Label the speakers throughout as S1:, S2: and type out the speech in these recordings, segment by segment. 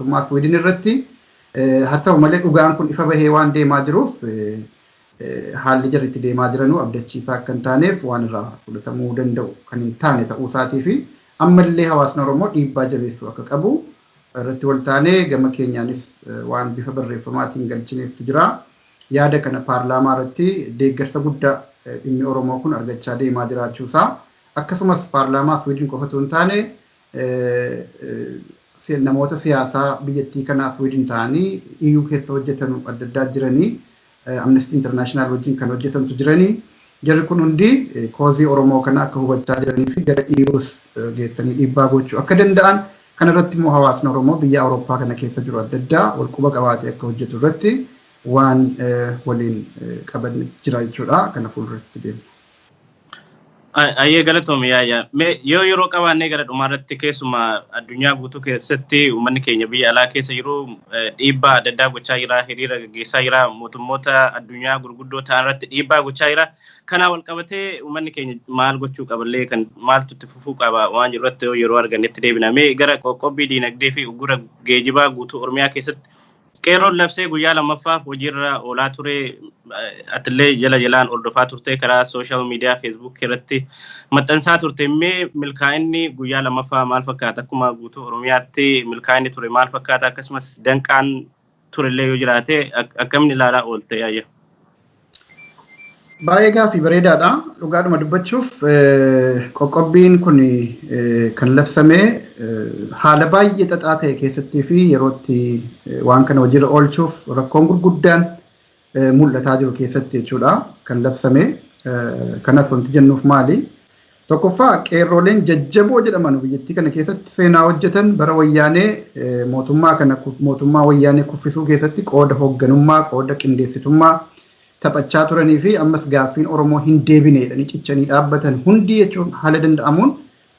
S1: mootummaa Swiidin irratti. Haa ta'u malee dhugaan kun ifa bahee waan deemaa jiruuf haalli jarri itti deemaa jiranuu abdachiisaa akka hin taaneef waan irraa fudhatamuu danda'u kan hin taane ta'uu isaatii fi ammallee hawaasni Oromoo dhiibbaa jabeessuu akka qabu irratti wal taanee gama keenyaanis waan bifa barreeffamaatiin galchineeftu jira. Yaada kana paarlaamaa irratti deeggarsa guddaa dhimmi Oromoo kun argachaa deemaa jiraachuusaa akkasumas paarlaamaa Swiidin qofa osoo hin taane namoota siyaasaa biyyattii kanaa Swiidin ta'anii EU keessa hojjetan adda addaa jiranii, Amnesty International wajjin kan hojjetantu jiranii, jarri kun hundi cause Oromoo kana akka hubachaa jiranii fi gara EUs geessanii dhiibbaa gochuu akka danda'an, kanarratti immoo hawaasni Oromoo biyya Awurooppaa kana keessa jiru adda addaa wal quba qabaatee akka hojjetu irratti waan waliin qaban jira jechuudha. Kana fuulduratti deemna.
S2: Ayyee, galatoomi yaaya. Mee yoo yeroo qabaannee gara dhumaarratti, keessumaa addunyaa guutuu keessatti uummanni keenya biyya alaa keessa jiru dhiibbaa adda addaa gochaa jira, hiriira gaggeessaa jira, mootummoota addunyaa gurguddoo ta'an irratti dhiibbaa gochaa jira. Kanaa wal qabatee uummanni keenya maal gochuu qaballee, kan maaltu itti fufuu qaba waan jiru irratti yoo yeroo argannetti deebina. Mee gara qoqqobbii diinagdee fi uggura geejibaa guutuu Oromiyaa keessatti qeerroon labsee guyyaa lammaffaaf hojiirra oolaa ture, atillee jala jalaan hordofaa turte, karaa social media Facebook irratti maxxansaa turte. Mee milkaa'inni guyyaa lammaffaa maal fakkaata? Akkuma guutuu Oromiyaatti milkaa'inni ture maal fakkaata? Akkasumas danqaan turellee yoo jiraate akkamiin ilaalaa oolte, yaayya?
S1: Baay'ee gaaffii bareedaadha. Dhugaadhuma dubbachuuf qoqqobbiin kun kan labsame haala baay'ee xaxaa ta'e keessattii fi yerootti waan kana hojiirra oolchuuf rakkoon gurguddaan mul'ataa jiru keessatti jechuudha kan labsame. Kanas wanti jennuuf maali? Tokkoffaa, qeerrooleen jajjaboo jedhaman biyyattii kana keessatti seenaa hojjetan, bara wayyaanee mootummaa kana, mootummaa wayyaanee kuffisuu keessatti qooda hoogganummaa, qooda qindeessitummaa taphachaa turanii fi ammas gaaffiin Oromoo hin deebine jedhanii cichanii dhaabbatan hundi jechuun haala danda'amuun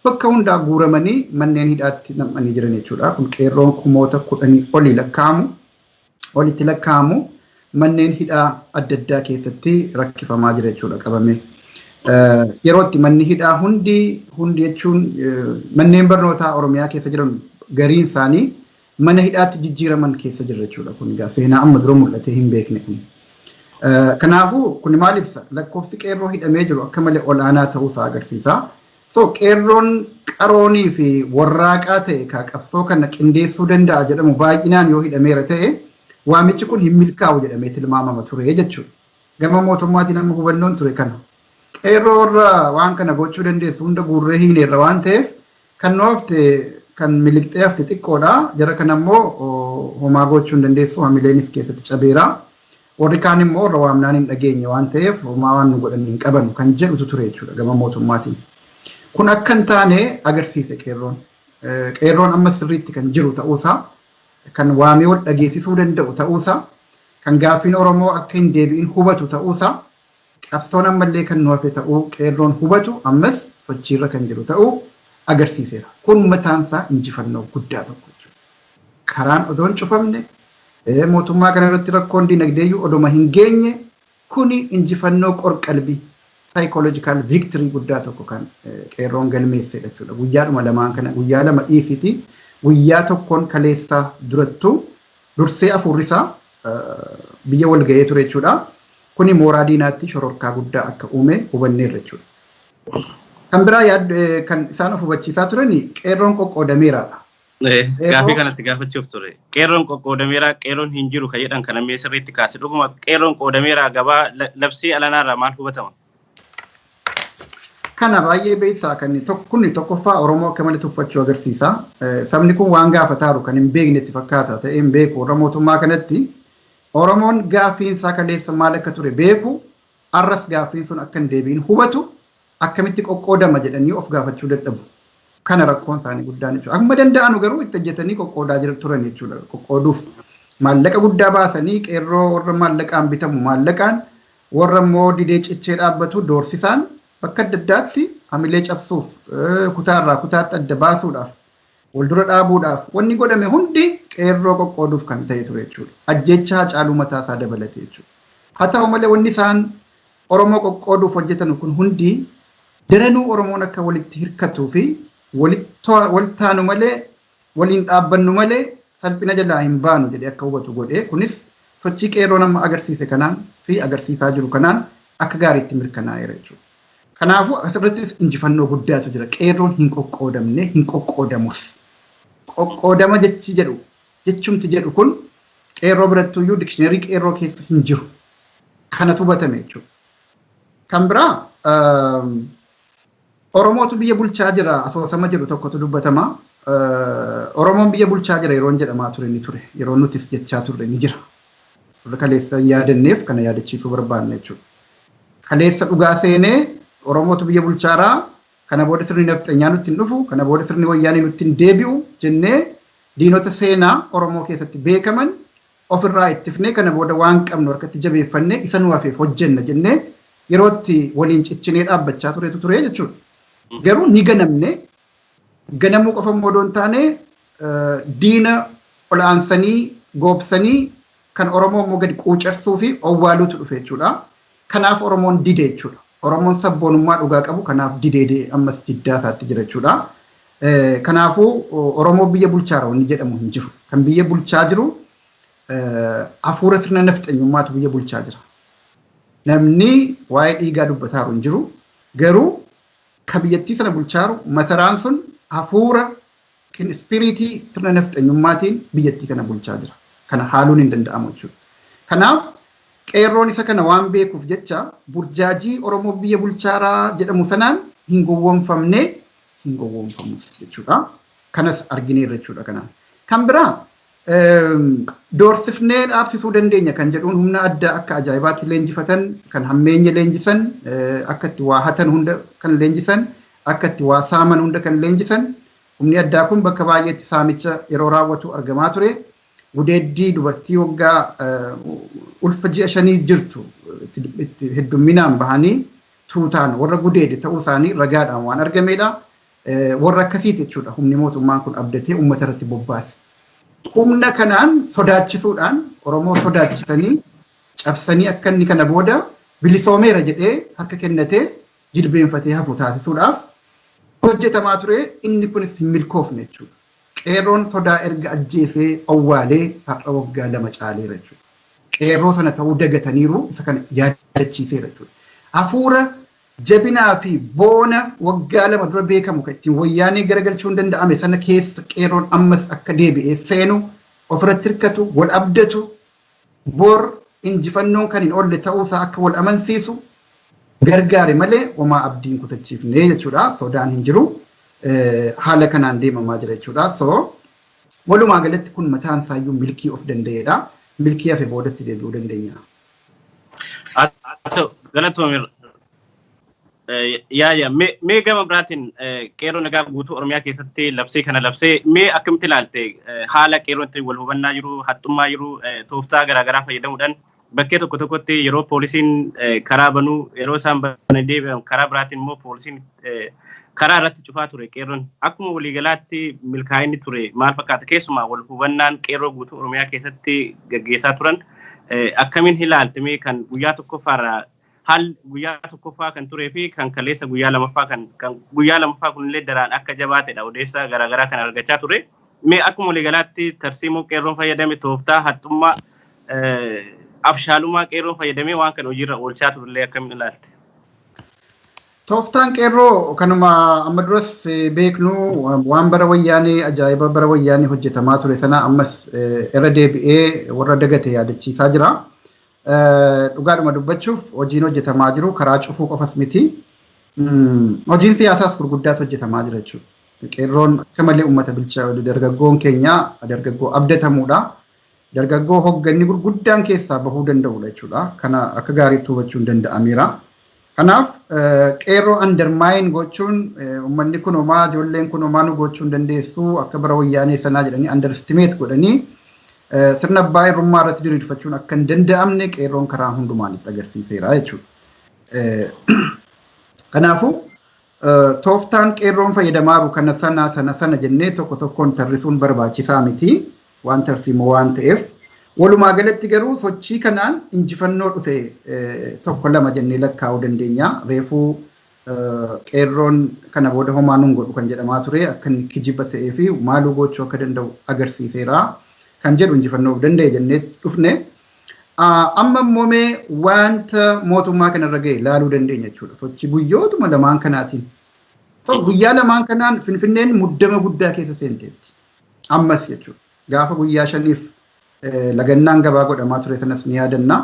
S1: bakka hundaa guuramanii manneen hidhaatti nam'anii jiran jechuudha. Kun qeerroon kumoota 10 olii lakkaa'amu, olitti lakkaa'amu manneen hidhaa adda addaa keessatti rakkifamaa jira jechuudha qabame. Yeroo itti manni hidhaa hundi, hundi jechuun manneen barnootaa Oromiyaa keessa jiran gariin isaanii mana hidhaatti jijjiiraman keessa jira jechuudha. Kun egaa seenaa amma dura mul'atee hin beekne kun. Kanaafuu kun maal ibsa? Lakkoofsi qeerroo hidhamee jiru akka malee olaanaa ta'uusaa agarsiisa. So qeerroon qaroonii fi warraaqaa ta'e ka qabsoo kana qindeessuu danda'a jedhamu baay'inaan yoo hidhameera ta'e, waamichi kun hin milkaa'u jedhamee tilmaamama ture jechuudha. Gama mootummaatiin amma hubannoon ture kana. Qeerroo warra waan kana gochuu dandeessu hunda guurree hiineerra waan ta'eef, kan nu hafte, kan miliqxee hafte xiqqoodha. Jara kana immoo homaa gochuu hin dandeessu, hamileenis keessatti cabeera. Warri kaan immoo warra waamnaan hin dhageenye waan ta'eef, homaa waan nu godhan hin qabanu kan jedhutu ture jechuudha gama mootummaatiin. Kun akka hin taane agarsiise qeerroon. Qeerroon amma sirriitti kan jiru ta'uusaa, kan waamee wal dhageessisuu danda'u ta'uusaa, kan gaaffiin Oromoo akka hin deebi'in hubatu ta'uusaa, qabsoon ammallee kan nu hafe ta'uu qeerroon hubatu, ammas sochiirra kan jiru ta'uu agarsiiseera. Kun mataansaa injifannoo guddaa tokko jechuudha. Karaan odoo hin cufamne, mootummaa kana irratti rakkoon dinagdeeyyuu odoma hin geenye, kuni injifannoo qorqalbii, psychological victory guddaa tokko kan qeerroon galmeessedha jechuudha. Guyyaadhuma lamaan kana, guyyaa lama dhiisiti, guyyaa tokkoon kaleessaa durattuu dursee afuurrisaa biyya wal ga'ee ture jechuudha. Kuni mooraa diinaatti shororkaa guddaa akka uume hubanneerra jechuudha. Kan biraa kan isaan of hubachiisaa turani qeerroon qoqqoodameeraadha.
S2: Gaaffii kanatti gaafachuuf ture. Qeerroon qoqqoodameera, qeerroon hin jiru kan jedhan kana mee sirriitti kaase. Dhuguma qeerroon qoodameera? Gabaa labsii alanaarraa maal hubatama?
S1: Kana baay'ee beektaa, kan kun tokkoffaa Oromoo akka malee tuffachuu agarsiisa. Sabni kun waan gaafataaru kan hin beekne itti fakkaata ta'ee hin beeku warra mootummaa kanatti. Oromoon gaaffiin isaa kaleessa maal akka ture beeku, arras gaaffiin sun akka hin deebi'in hubatu, akkamitti qoqqoodama jedhanii of gaafachuu dadhabu. Kana rakkoon isaanii guddaan jechuudha. Akkuma danda'anu garuu itti hojjetanii qoqqoodaa jira turan jechuudha. Qoqqooduuf maallaqa guddaa baasanii, qeerroo warra maallaqaan bitamu maallaqaan, warra immoo didee cichee dhaabbatu doorsisaan, bakka adda addaatti hamilee cabsuuf, kutaarraa kutaatti adda baasuudhaaf, wal dura dhaabuudhaaf wanni godhame hundi qeerroo qoqqooduuf kan ta'e ture jechuudha. Ajjeechaa Hacaaluu mataa isaa dabalate jechuudha. Haa ta'u malee wanni isaan Oromoo qoqqooduuf hojjetan kun hundi daranuu Oromoon akka walitti hirkatuu fi wal taanu malee, waliin dhaabbannu malee salphina jalaa hin baanu jedhee akka hubatu godhee, kunis sochii qeerroo nama agarsiise kanaan fi agarsiisaa jiru kanaan akka gaariitti mirkanaa'eera jechuudha. Kanaafuu asirrattis injifannoo guddaatu jira. Qeerroon hin qoqqoodamne, hin qoqqoodamus. Qoqqoodama jechi jedhu, jechumti jedhu kun qeerroo birattuyyuu dictionary qeerroo keessa hin jiru. Kanatu hubatame jechuudha. Kan biraa, Oromootu biyya bulchaa jira asoosama jedhu tokkotu dubbatama. Oromoon biyya bulchaa jira yeroon jedhamaa ture ni ture. Yeroo nutis jechaa turre ni jira. Warra kaleessa yaadanneef kana yaadachiisuu barbaanne jechuudha. Kaleessa dhugaa seenee Oromootu biyya bulchaaraa, kana booda sirni nafxanyaa nutti hin dhufu, kana booda sirni wayyaanii nutti hin deebi'u jennee diinota seenaa Oromoo keessatti beekaman ofirraa ittifnee, kana booda waan qabnu harkatti jabeeffannee isa nu hafeef hojjenna jennee yerootti waliin ciccinee dhaabbachaa turetu ture jechuudha. Garuu ni ganamne. Ganamuu qofa immoo odoo hin taane, diina ol'aansanii goobsanii kan Oromoo immoo gadi quucarsuu fi owwaaluutu dhufe jechuudha. Kanaaf Oromoon dide jechuudha. Oromoon sabboonummaa dhugaa qabu kanaaf didee ammas diddaa isaatti jira jechuudha. Kanaafuu Oromoo biyya bulchaara wanni jedhamu hin jiru. Kan biyya bulchaa jiru hafuura sirna nafxanyummaatu biyya bulchaa jira. Namni waa'ee dhiigaa dubbataaru hin jiru. Garuu ka biyyattii sana bulchaaru masaraan sun hafuura yookiin spirit sirna nafxanyummaatiin biyyattii kana bulchaa jira. Kana haaluun hin danda'amu jechuudha. Kanaaf qeerroon isa kana waan beekuuf jecha burjaajii Oromoo biyya bulchaaraa jedhamu sanaan hin gowwoomfamne, hin gowwoomfamus jechuudha. Kanas argineerra jechuudha kanaan. Kan biraa, doorsifnee dhaabsisuu dandeenya kan jedhuun humna addaa akka ajaa'ibaatti leenjifatan, kan hammeenya leenjisan, akka itti waa hatan hunda kan leenjisan, akka itti waa saaman hunda kan leenjisan. Humni addaa kun bakka baay'eetti saamicha yeroo raawwatu argamaa ture. Gudeeddii dubartii waggaa ulfa ji'a 5 jirtu itti heddumminaan bahanii tuutaan warra gudeede ta'uu isaanii ragaadhaan waan argamedha. Warra akkasiiti jechuudha humni mootummaan kun abdatee uummata irratti bobbaase. Humna kanaan sodaachisuudhaan, Oromoo sodaachisanii cabsanii akka inni kana booda bilisoomeera jedhee harka kennatee jilbeenfatee hafu taasisuudhaaf hojjetamaa ture, inni kunis hin milkoofne jechuudha. Qeerroon sodaa erga ajjeesee owwaalee har'a waggaa 2 caaleera jechuudha. Qeerroo sana ta'uu dagataniiru, isa kana yaadachiiseera jechuudha. Hafuura jabinaa fi boona waggaa 2 dura beekamu kan ittiin wayyaanee garagalchuun danda'ame sana keessa qeerroon ammas akka deebi'ee seenu, ofirratti hirkatu, wal abdatu, bor injifannoon kan hin oolle ta'uusaa akka wal amansiisu gargaare malee homaa abdiin kutachiifne jechuudha. Sodaan hin jiru. Haala kanaan deemamaa jira jechuudha. So walumaa galatti kun mataan isaayyuu milkii of danda'eedha. Milkii hafe boodatti deebi'uu dandeenya.
S2: Galatoomi. Yaaya, mee gama biraatiin qeerroo nagaa guutuu Oromiyaa keessatti labsee kana labsee mee akkamitti ilaalte? Haala qeerroon itti wal hubannaa jiru, haxxummaa jiru, tooftaa garaagaraa fayyadamuudhaan bakkee tokko tokkotti yeroo poolisiin karaa banuu, yeroo isaan bananii deebi'an, karaa biraatiin immoo poolisiin karaa irratti cufaa ture, qeerroon akkuma waliigalaatti milkaa'inni ture maal fakkaata? Keessumaa wal hubannaan qeerroo guutuu Oromiyaa keessatti gaggeessaa turan akkamiin ilaalte? Mee kan guyyaa tokkoffaarraa, haal guyyaa tokkoffaa kan turee fi kan kaleessa guyyaa lamaffaa, kan guyyaa lamaffaa kunillee daraan akka jabaatedha odeessaa garaagaraa kan argachaa ture. Mee akkuma waliigalaatti tarsiimoo qeerroon fayyadame, tooftaa haxxummaa, abshaalummaa qeerroon fayyadamee waan kana hojiirra oolchaa turellee akkamiin ilaalte?
S1: Tooftaan qeerroo kanuma amma duras beeknu, waan bara wayyaanee, ajaa'iba bara wayyaanee hojjetamaa ture sana ammas irra deebi'ee warra dagate yaadachiisaa jira. Dhugaadhuma dubbachuuf hojiin hojjetamaa jiru karaa cufuu qofas miti. Hojiin siyaasaas gurguddaatu hojjetamaa jira jechuudha. Qeerroon akka malee uummata bilcha, dargaggoon keenya dargaggoo abdatamuudha. Dargaggoo hogganni gurguddaan keessaa bahuu danda'udha jechuudha. Kana akka gaariitti hubachuun danda'ameera. Kanaaf qeerroo undermine gochuun, uummanni kun homaa, ijoolleen kun homaa nu gochuu hin dandeessu akka bara wayyaanee sanaa jedhanii underestimate godhanii sirna abbaa irrummaa irratti diriirfachuun akka hin danda'amne qeerroon karaa hundumaan itti agarsiiseera jechuudha. Kanaafuu tooftaan qeerroon fayyadamaa jiru kana sana sana sana jennee tokko tokkoon tarrisuun barbaachisaa miti, waan tarsiimoo waan ta'eef. Walumaa galatti garuu sochii kanaan injifannoo dhufe tokko lama jennee lakkaa'uu dandeenya. Reefuu qeerroon kana booda homaa nun godhu kan jedhamaa ture akka inni kijiba ta'ee fi maaluu gochuu akka danda'u agarsiiseera. Kan jedhu injifannoo of danda'e jennee dhufne. Amma immoo mee wanta mootummaa kanarra ga'e laaluu dandeenya jechuudha. Sochii guyyootuma lamaan kanaatiin. Guyyaa lamaan kanaan Finfinneen muddama guddaa keessa seenteetti. Ammas jechuudha. Gaafa guyyaa 5f lagannaan gabaa godhamaa ture sanas ni yaadanna.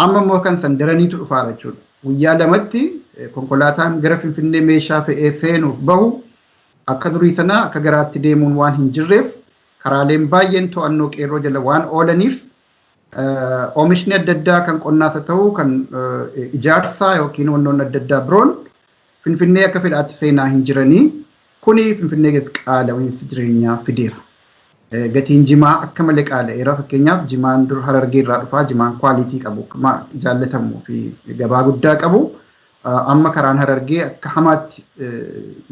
S1: Amma immoo kan san daraniitu dhufaara jechuudha. Guyyaa lamatti konkolaataan gara Finfinnee meeshaa fe'ee seenuuf bahu akka durii sana akka garaatti deemuun waan hin jirreef, karaaleen baay'een to'annoo qeerroo jala waan oolaniif, oomishni adda addaa kan qonnaas haa ta'u kan ijaarsaa yookiin wannoonni adda addaa biroon Finfinnee akka fedhaatti seenaa hin jiranii. Kuni Finfinnee keessatti qaala'insi jireenyaa fideera. Gatiin jimaa akka malee qaala'eera. Fakkeenyaaf, jimaan dur Harargee irraa dhufaa, jimaan quality qabu, jaallatamuu fi gabaa guddaa qabu. Amma karaan Harargee akka hamaatti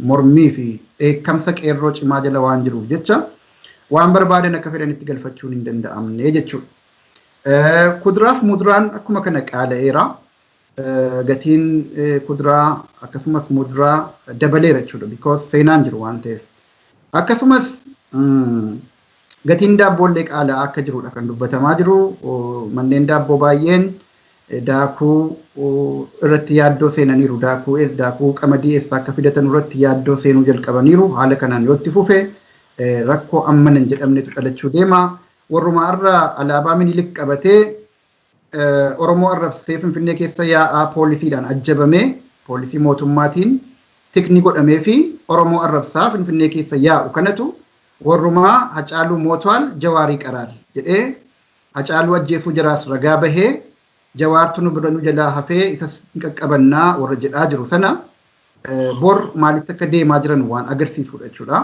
S1: mormii fi dheekkamsa qeerroo cimaa jala waan jiruuf jecha waan barbaadan akka fedhanitti galfachuun hin danda'amne jechuudha. Kuduraaf muduraan akkuma kana qaala'eera. Gatiin kuduraa akkasumas muduraa dabaleera jechuudha. Because seenaan jiru waan ta'eef. Akkasumas gatiin daabboollee qaala'aa akka jirudha kan dubbatamaa jiru. Manneen daabboo baay'een daakuu irratti yaaddoo seenaniiru. Daakuu qamadii eessaa akka fidatan irratti yaaddoo seenuu jalqabaniiru. Haala kanaan yoo itti fufe rakkoo ammana hin jedhamnetu dhalachuu deema. Warruma irra alaabaa Minilik qabatee Oromoo arrabsee Finfinnee keessa yaa'aa poolisiidhaan ajjabamee, poolisii mootummaatiin tikni godhamee fi Oromoo arrabsaa Finfinnee keessa yaa'u kanatu warrumaa "Hacaaluu ሞቷል, Jawaar ይቀራል" jedhee Hacaaluu ajjeesuu jaraas ragaa bahee, Jawaartu nu bira nu jalaa hafee isas hin qaqqabannaa warra jedhaa jiru sana bor maalitti akka deemaa jiran waan agarsiisudha jechuudha.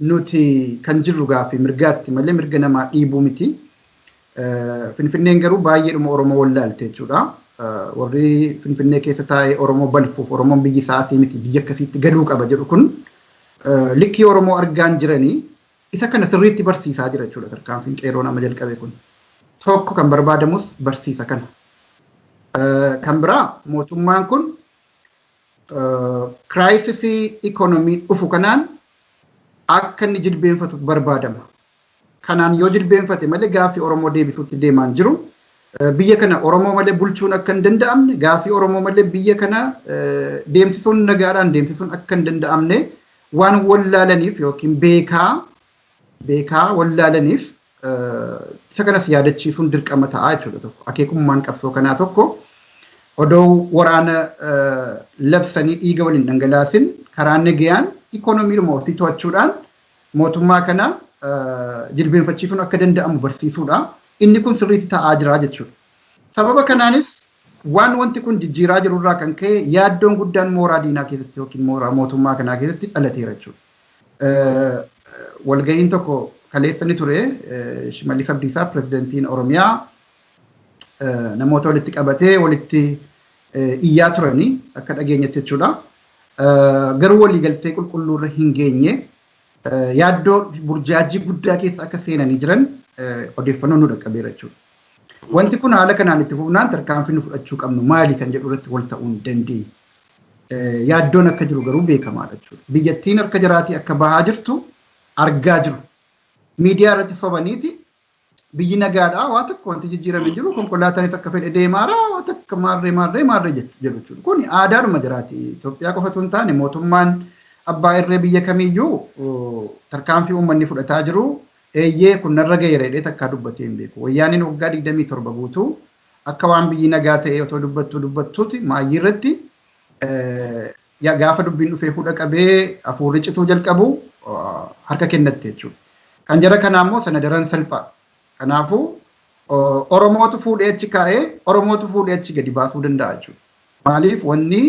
S1: Nuti kan jirru gaaffii mirgaatti malee mirga namaa dhiibuu miti. Finfinneen garuu baay'eedhuma Oromoo wallaalte jechuudha. Warri Finfinnee keessa taa'ee Oromoo balfuuf, Oromoon biyyi isaa asii miti, biyya akkasiitti galuu qaba jedhu kun likkii Oromoo argaan jiranii isa kana sirriitti barsiisaa jira jechuudha tarkaanfiin qeerroo nama jalqabe kun. Tokko kan barbaadamus barsiisa kana. Kan biraa, mootummaan kun crisis ikonomii dhufu kanaan akka inni jilbeenfatu barbaadama. Kanaan yoo jilbeenfate malee gaaffii Oromoo deebisuutti deemaan jiru. Biyya kana Oromoo malee bulchuun akka hin danda'amne, gaaffii Oromoo malee biyya kana deemsisuun, nagaadhaan deemsisuun akka hin danda'amne waan wallaalaniif yookiin beekaa beekaa wallaalaniif isa kanas yaadachiisuun dirqama ta'a jechuudha tokko. Akeekummaan qabsoo kanaa tokko odoo waraana labsanii dhiiga waliin dhangalaasin karaa nagayaan ikoonomiidhuma ofii to'achuudhaan mootummaa kana jilbeenfachiisuun akka danda'amu barsiisuudha. Inni kun sirriitti ta'aa jira jechuudha. Sababa kanaanis waan wanti kun jijjiiraa jirurraa kan ka'e yaaddoon guddaan mooraa diinaa keessatti yookiin mooraa mootummaa kanaa keessatti dhalateera jechuudha. Walga'iin tokko kaleessa ni ture. Shimallis Abdiisaa, pirezidantiin Oromiyaa, namoota walitti qabatee walitti iyyaa turanii akka dhageenyatti jechuudha. Garuu waliigaltee qulqulluurra hin geenye. Yaaddoo burjaajii guddaa keessa akka seenanii jiran odeeffannoo nu dhaqqabeera jechuudha. Wanti kun haala kanaan itti fufnaan tarkaanfii nu fudhachuu qabnu maali kan jedhu irratti wal ta'uu hin dandeenye. Yaaddoon akka jiru garuu beekamaadha jechuudha. Biyyattiin harka jaraatii akka bahaa jirtu argaa jiru. Miidiyaa irratti sobaniiti biyyi nagaadhaa, waa tokko wanti jijjiirame jiru, konkolaataanis akka fedhe deemaara, waa takka maarree maarree maarree jedhu jechuudha. Kun aadaadhuma jiraati. Itoophiyaa qofatu hin taane, mootummaan abbaa irree biyya kamiiyyuu tarkaanfii uummanni fudhataa jiru eeyyee kun narra gaheera jedhee takkaa dubbatee hin beeku. Wayyaaniin waggaa 27 guutuu akka waan biyyi nagaa ta'ee otoo dubbattuu dubbattuuti maayyii irratti gaafa dubbiin dhufee hudha qabee hafuurri cituu jalqabu harka kennatte jechuudha. Kan jara kanaa immoo sana daran salphaa. Kanaafuu Oromootu fuudhee achi kaa'ee Oromootu fuudhee achi gadi baasuu danda'a jechuudha. Maaliif, wanni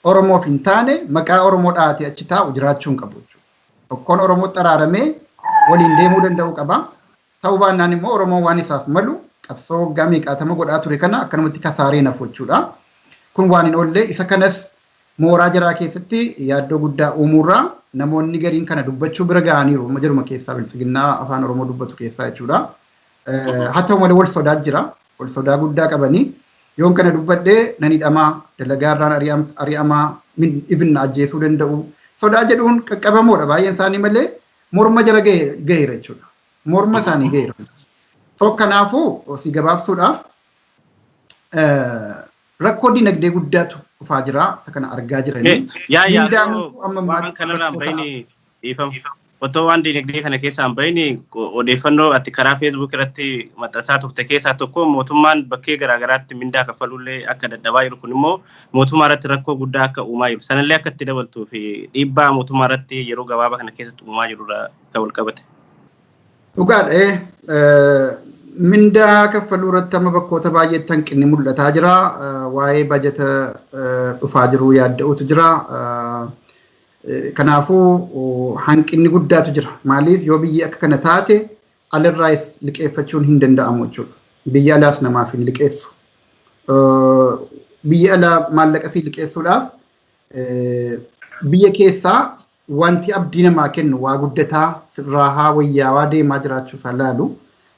S1: Oromoof hin taane maqaa Oromoo dhahatee achi taa'u jiraachuu hin qabu jechuudha. Tokkoon Oromootti araaramee waliin deemuu danda'uu qaba. Ta'uu baannaan immoo Oromoon waan isaaf malu qabsoo waggaa meeqaatama godhaa ture kana akkanumatti kasaaree nafu jechuudha. Kun waan hin oolle. Isa kanas mooraa jaraa keessatti yaaddoo guddaa uumuurraa namoonni gariin kana dubbachuu bira ga'aniiru. Amma jaruma keessaa, Biltsiginnaa afaan Oromoo dubbatu keessaa jechuudha. Haa ta'u malee wal sodaa jira. Wal sodaa guddaa qabanii, yoon kana dubbadhee nan hidhamaa, dalagaarraan ari'amaa, ibinna ajjeesuu danda'u. Sodaa jedhuun qaqqabamoodha baay'een isaanii malee morma jara gaheera jechuudha. Morma isaanii ga'eera. So kanaafuu si gabaabsuudhaaf rakkoo dinagdee guddaatu dhufaa jira. Kana argaa jiranii.
S2: Yaa waan kanarraa hin bahini dhiifama. Otoo waan dinagdee kana keessaa hin bahini, odeeffannoo ati karaa Facebook irratti maxxansaa turte keessaa tokko mootummaan bakkee garaagaraatti mindaa kaffalullee akka dadhabaa jiru, kun immoo mootummaa irratti rakkoo guddaa akka uumaa jiru. Sanallee akka itti dabaltuu fi dhiibbaa mootummaa irratti yeroo gabaabaa kana keessatti uumaa jirurraa kan wal qabate.
S1: Dhugaadha. Mindaa kaffaluu irratti amma bakkoota baay'eetti hanqinni mul'ataa jira. Waa'ee bajata dhufaa jiru yaadda'utu jira. Kanaafuu hanqinni guddaatu jira. Maaliif, yoo biyyi akka kana taate alarraayis liqeeffachuun hin danda'amu jechuudha. Biyya alaas namaaf hin liqeessu. Biyya alaa maallaqa sii liqeessuudhaaf biyya keessaa wanti abdii namaa kennu waa guddataa sirraahaa wayyaawaa deemaa jiraachuu isaa laalu,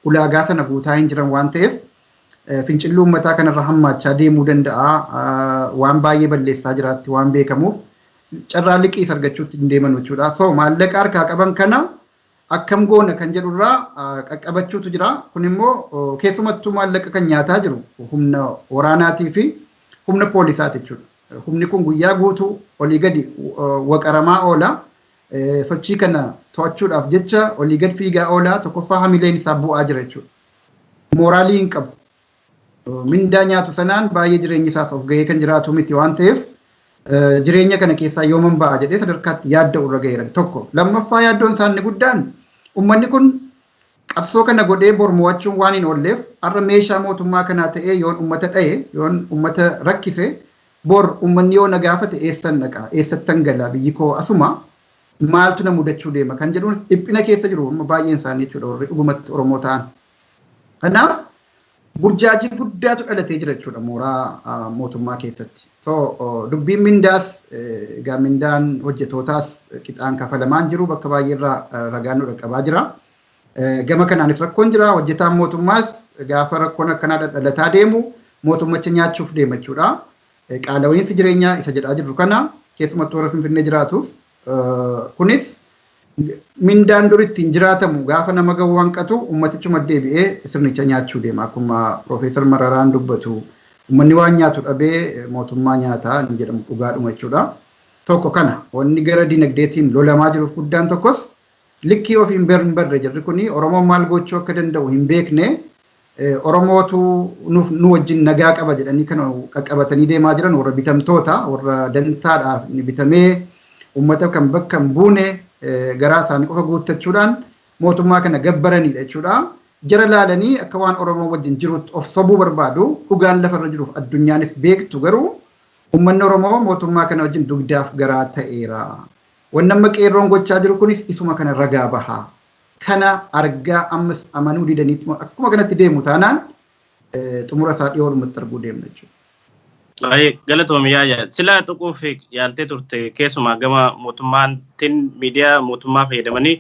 S1: ulaagaa sana guutaa hin jiran waan ta'eef fincilli uummataa kanarra hammaachaa deemuu danda'a. Waan baay'ee balleessaa jiraatti waan beekamuuf carraa liqiis argachuutti hin deeman jechuudha. So maallaqa harkaa qaban kana akkam goona kan jedhurraa qaqqabachuutu jira. Kun immoo keessumattuu maallaqa kan nyaataa jiru humna waraanaatii fi humna poolisaati jechuudha. Humni kun guyyaa guutuu olii gadi waqaramaa oola. Sochii kana to'achuudhaaf jecha olii gad fiigaa oola. Tokkoffaa hamileen isaa bu'aa jira jechuudha. Mooraalii hin qabu. Mindaa nyaatu sanaan baay'ee jireenyi isaas of gahee kan jiraatu miti waan ta'eef, jireenya kana keessaa yooman ba'a jedhee sadarkaatti yaadda'u irra gaheera tokko. Lammaffaa, yaaddoon isaanii guddaan uummanni kun qabsoo kana godhee bor mo'achuun waan hin oolleef, har'a meeshaa mootummaa kanaa ta'ee yoon uummata dha'e, yoon uummata rakkise, bor uummanni yoo na gaafate eessan dhaqa, eessattan gala, biyyi koo asuma, maaltu na mudachuu deema kan jedhuun dhiphina keessa jiru amma baay'een isaanii jechuudha, warri dhugumatti Oromoo ta'an. Kanaaf burjaajii guddaatu dhalatee jira jechuudha mooraa mootummaa keessatti. So dubbiin mindaas, egaa mindaan hojjetootaas qixaan kafalamaan jiru, bakka baay'eerraa ragaan nu dhaqqabaa jira. Gama kanaanis rakkoon jira. Hojjetaan mootummaas gaafa rakkoon akkanaa dhalataa deemu mootummacha nyaachuuf deema jechuudha. Qaala'iinsi jireenyaa isa jedhaa jirru kana keessumattuu warra Finfinnee jiraatuuf, kunis mindaan dur ittiin jiraatamu gaafa nama gahuu hanqatu ummatichuma deebi'ee sirnicha nyaachuu deema. Akkuma Piroofeesar Mararaan dubbatu, uummanni waan nyaatu dhabee mootummaa nyaataa inni jedhamu dhugaadhuma jechuudha. Tokko kana, wanni gara dinagdeetiin lolamaa jiruuf guddaan tokkos likkii ofii hin barre jirri kuni. Oromoon maal gochuu akka danda'u hin beekne, Oromootu nu wajjin nagaa qaba jedhanii kan qaqqabatanii deemaa jiran warra bitamtoota, warra dantaadhaaf bitamee uummata kan bakka hin buune, garaa isaanii qofa guuttachuudhaan mootummaa kana gabbaranidha jechuudha. Jara laalanii akka waan Oromoo wajjin jirutti of sobuu barbaadu. Dhugaan lafarra jiruuf addunyaanis beektu garuu uummanni Oromoo mootummaa kana wajjin dugdaaf garaa ta'eera. Wanni amma qeerroon gochaa jiru kunis isuma kana ragaa baha. Kana argaa ammas amanuu didaniitu akkuma kanatti deemu taanaan xumura isaa dhiyoodhumatti arguu deemna jechuudha.
S2: Baay'ee galatoomi yaaya. Silaa tuquuf yaaltee turte, keessumaa gama mootummaatiin miidiyaa mootummaa fayyadamanii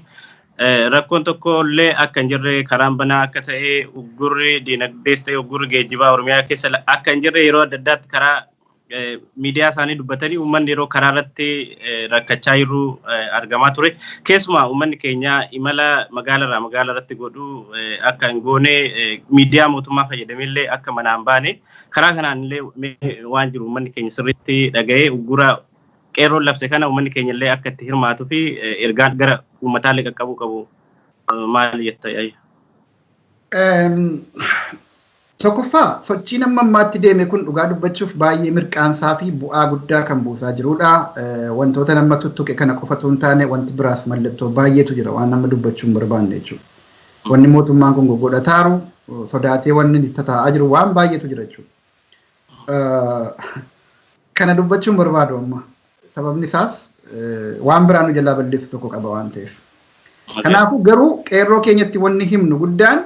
S2: rakkoon tokko illee akka hin jirre, karaan banaa akka ta'e, uggurri diinagdees ta'e uggurri geejjibaa Oromiyaa keessa akka hin jirre yeroo adda addaatti karaa miidiyaa isaanii dubbatanii, uummanni yeroo karaa irratti rakkachaa jiru argamaa ture. Keessumaa uummanni keenya imala magaalarraa magaala irratti godhu akka hin goone, miidiyaa mootummaa fayyadameellee akka manaan baane, karaa kanaan illee waan jiru uummanni keenya sirriitti dhaga'ee uggura qeerroon labse kana uummanni keenya illee akka itti hirmaatuu fi ergaan gara uummataallee qaqqabuu qabu maal jetta?
S1: Tokkoffaa, sochiin amma ammaatti deeme kun dhugaa dubbachuuf baay'ee mirqaansaa fi bu'aa guddaa kan buusaa jirudha. Wantoota nama tuttuqe kana qofatu hin taane, wanti biraas mallattoo baay'eetu jira waan nama dubbachuu hin barbaanne jechuudha. Wanni mootummaan kun goggodhataaru, sodaatee wanni tataa'aa jiru waan baay'eetu jira jechuudha. Kana dubbachuu hin barbaadu amma. Sababni isaas waan biraa nu jalaa balleessu tokko qaba waan ta'eef. Kanaafuu garuu qeerroo keenyatti wanni himnu guddaan,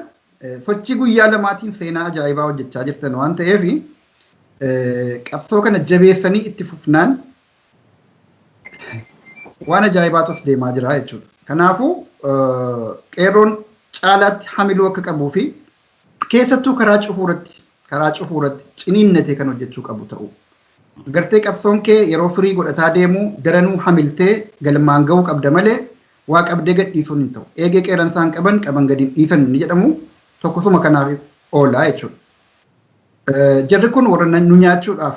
S1: sochii guyyaa lamaatiin seenaa ajaa'ibaa hojjechaa jirtan waan ta'eef, qabsoo kana jabeessanii itti fufnaan waan ajaa'ibaatu as deemaa jira jechuudha. Kanaafuu qeerroon caalaatti hamiluu akka qabuu fi keessattuu karaa cufuurratti ciniinnatee kan hojjechuu qabu ta'u. Gartee qabsoon kee yeroo firii godhataa deemu daranuu hamiltee galmaan gahuu qabda malee Waa qabdee gadhiisuun hin ta'u. Eegee qeeransaan qaban qaban gadi dhiisan ni jedhamu tokkosuma kanaaf oolaa jechuudha. Jarri kun warra nu nyaachuudhaaf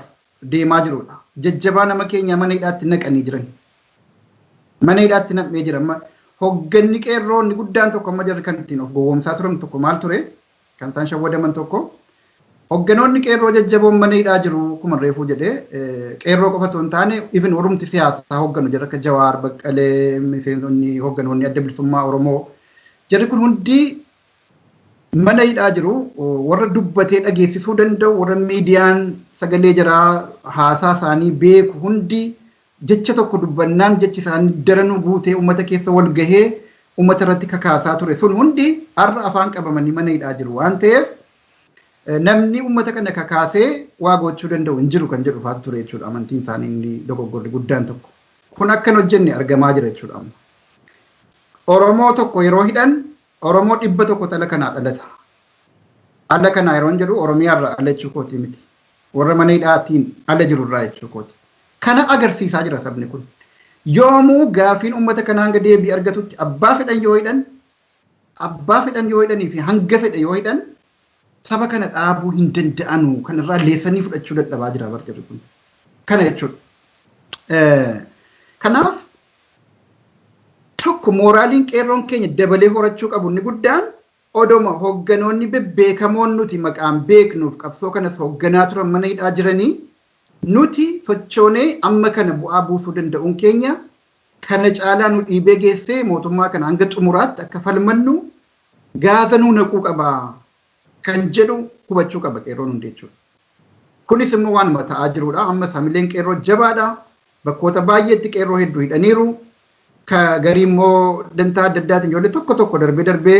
S1: deemaa jirudha. Jajjabaa nama keenya mana hidhaatti naqanii jiran. Mana hidhaatti naqmee jira. Hogganni qeerroo inni guddaan tokko amma jarri kan ittiin of gowwoomsaa turan tokko maal ture? Kan isaan shawwadaman tokko. Hogganoonni qeerroo jajjaboon mana hidhaa jiru kuma reefuu jedhee qeerroo qofa otoo hin taane even warrumti siyaasaa hogganu jira akka Jawaar, Baqqalee, miseensonni hogganoonni Adda Bilisummaa Oromoo jarri kun hundi mana hidhaa jiru. Warra dubbatee dhageessisuu danda'u, warra miidiyaan sagalee jaraa haasaa isaanii beeku hundi jecha tokko dubbannaan jechi isaanii daranuu guutee uummata keessa wal gahee uummata irratti kakaasaa ture sun hundi har'a afaan qabamanii mana hidhaa jiru waan ta'eef namni uummata kana kakaasee waa gochuu danda'u hin jiru kan jedhu faatu ture jechuudha amantiin isaanii inni dogoggorri guddaan tokko. Kun akkan hojjenne argamaa jira jechuudha amma. Oromoo tokko yeroo hidhan Oromoo 100 ala kanaa dhalata. Ala kanaa yeroo jedhu Oromiyaarraa ala jechuu kooti miti. Warra mana hidhaatiin ala jirurraa jechuu kooti. Kana agarsiisaa jira sabni kun. Yoomuu gaafiin uummata kanaa hanga deebii argatutti abbaa fedhan yoo hidhan abbaa fedhan yoo hidhanii fi hanga fedhe yoo hidhan saba kana dhaabuu hin danda'anu kanarraa leessanii fudhachuu dadhabaa jira barjarri kun. Kana jechuudha. Kanaaf tokko mooraaliin qeerroon keenya dabalee horachuu qabu inni guddaan odoma hogganoonni bebbeekamoon nuti maqaan beeknuuf qabsoo kanas hogganaa turan mana hidhaa jiranii nuti sochoonee amma kana bu'aa buusuu danda'uun keenya kana caalaa nu dhiibee geessee mootummaa kana hanga xumuraatti akka falmannu gaaza nuu naquu qaba kan jedhu hubachuu qaba qeerroon hundi jechuudha. Kunis immoo waanuma ta'aa jirudha. Ammas hamileen qeerroo jabaadha. Bakkoota baay'eetti qeerroo hedduu hidhaniiru. Ka garii immoo dantaa adda addaatiin ijoollee tokko tokko darbee darbee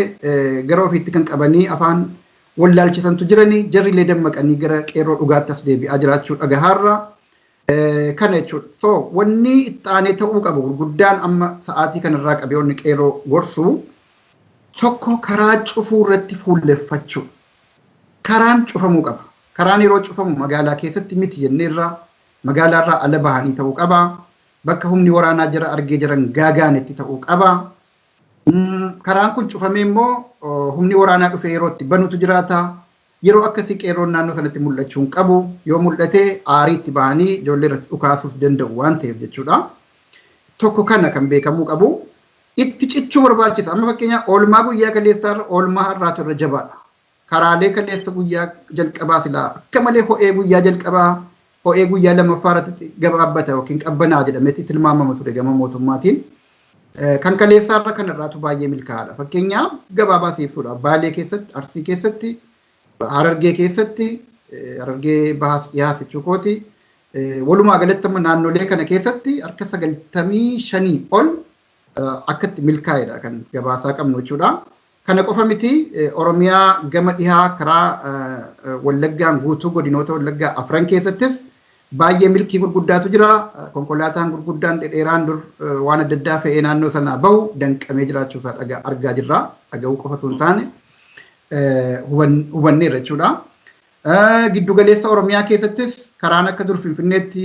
S1: gara ofiitti kan qabanii afaan wallaalchisantu jiranii jarri illee dammaqanii gara qeerroo dhugaatti as deebi'aa jiraachuu dhagahaarra. Kana jechuudha. So wanni itti aanee ta'uu qabu gurguddaan amma sa'aatii kanarraa qabee wanni qeerroo gorsu tokko karaa cufuu irratti fuulleffachuu. Karaan cufamuu qaba. Karaan yeroo cufamu magaalaa keessatti miti jenneerra magaalaarraa ala bahanii ta'uu qaba. Bakka humni waraanaa jara argee jiran gaagaanetti ta'uu qaba. Karaan kun cufamee immoo humni waraanaa dhufee yeroo itti banutu jiraata. Yeroo akkasii qeerroon naannoo sanatti mul'achuu hin qabu. Yoo mul'ate aarii itti bahanii ijoollee irratti dhukaasuuf danda'u waan ta'eef jechuudha. Tokko kana kan beekamuu qabu. Itti cichuu barbaachisa. Amma fakkeenyaaf oolmaa guyyaa kaleessaarra oolmaa har'aatu irra jabaadha. Karaalee kaleessa guyyaa jalqabaa silaa akka malee ho'ee guyyaa jalqabaa ho'ee guyyaa lammaffaa irratti gabaabbata yookiin qabbanaa jedhametti tilmaamama ture gama mootummaatiin. Kan kaleessaarra kanarraatu baay'ee milkaa'aadha. Fakkeenyaaf gabaabaa siibsuudha. Baalee keessatti, Arsii keessatti, Harargee keessatti, Harargee bahaas dhiyaas jechuu kooti. Walumaa galatti amma naannolee kana keessatti harka 95 ol akkatti milkaa'edha kan gabaasaa qabnu jechuudha. Kana qofa miti, Oromiyaa gama dhihaa karaa Wallaggaan guutuu godinoota Wallaggaa afran keessattis baay'ee milkii gurguddaatu jira. Konkolaataan gurguddaan dhedheeraan dur waan adda addaa fe'ee naannoo sanaa bahu danqamee jiraachuu isaa argaa jirra. Dhaga'uu qofa osoo hin taane hubanneerra jechuudha. Giddu galeessa Oromiyaa keessattis karaan akka dur Finfinneetti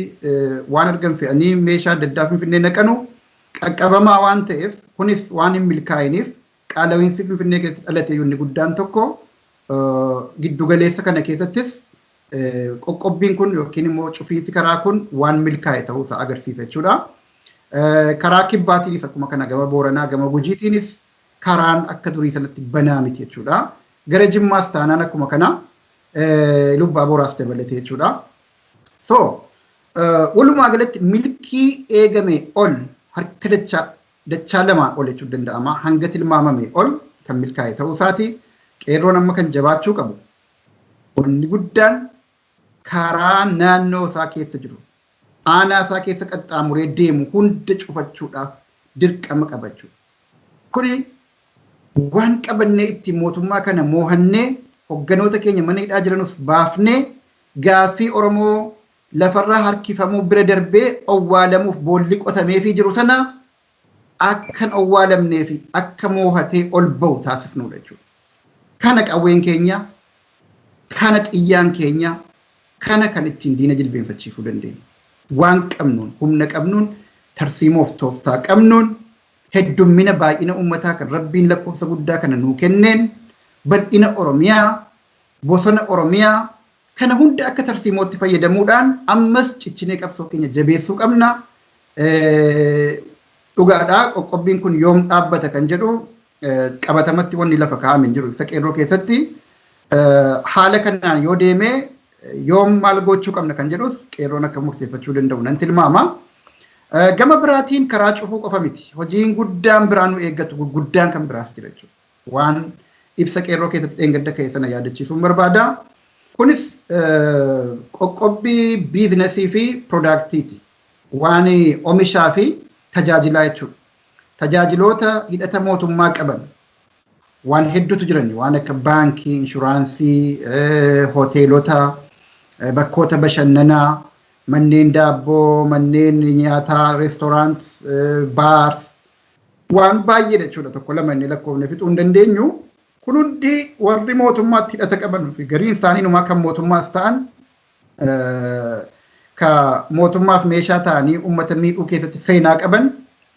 S1: waan argan fe'anii meeshaa adda addaa Finfinnee naqanu qaqqabamaa waan ta'eef kunis waan hin milkaa'iniif qaala'iinsi Finfinnee keessatti dhalate inni guddaan tokko giddu galeessa kana keessattis qoqqobbiin kun yookiin immoo cufiinsi karaa kun waan milkaa'e ta'uusaa agarsiisa jechuudha. Karaa kibbaatiinis akkuma kana gama Booranaa gama Gujiitiinis karaan akka durii sanatti banaa miti jechuudha. Gara Jimmaas taanaan akkuma kana Lubbaa Booraas dabalatee jechuudha. So walumaa galatti milkii eegame ol harka dachaa dachaa lamaan ol jechuun danda'ama. Hanga tilmaamame ol kan milkaa'e ta'uu isaati. Qeerroon amma kan jabaachuu qabu wanni guddaan karaa naannoo isaa keessa jiru aanaa isaa keessa qaxxaamuree deemu hunda cufachuudhaaf dirqama qaba jechuudha. Kuni waan qabannee ittiin mootummaa kana moohannee hogganoota keenya mana hidhaa jiranus baafnee gaaffii Oromoo lafarraa harkifamuu bira darbee owwaalamuuf boolli qotameefii jiru sana akka hin owwaalamnee fi akka moohatee ol bahu taasifnudha jechuudha. Kana qawween keenya, kana xiyyaan keenya, kana kan ittiin diina jilbeenfachiisuu dandeenyu. Waan qabnuun, humna qabnuun, tarsiimoof tooftaa qabnuun Heddummina baay'ina uummataa kan Rabbiin lakkoofsa guddaa kana nuu kenneen, bal'ina Oromiyaa, bosona Oromiyaa kana hunda akka tarsiimootti fayyadamuudhaan ammas cichinee qabsoo keenya jabeessuu qabna. Dhugaadhaa, qoqqobbiin kun yoom dhaabbata kan jedhu qabatamatti wanni lafa kaa'ame hin jiru ibsa Qeerroo keessatti. Haala kanaan yoo deeme yoom maal gochuu qabna kan jedhus Qeerroon akka murteeffachuu danda'u nan tilmaama. Gama biraatiin karaa cufuu qofa miti. Hojiin guddaan biraa nu eeggatu gurguddaan kan biraas jira jechuudha. Waan ibsa Qeerroo keessatti dheengadda ka'e sana yaadachiisuun barbaada. Kunis qoqqobbii biizinasii fi piroodaaktiiti. Waan oomishaa fi tajaajilaa jechuudha. Tajaajiloota hidhata mootummaa qaban waan hedduutu jiran, waan akka baankii, inshuraansii, hoteelota, bakkoota bashannanaa, manneen daabboo, manneen nyaataa, restaurant, baars, waan baay'eedha jechuudha. Tokko lama inni lakkoofne fixuu hin dandeenyu. Kun hundi warri mootummaatti hidhata qaban fi gariin isaanii numaa kan mootummaas ta'an, ka mootummaaf meeshaa ta'anii uummata miidhuu keessatti seenaa qaban,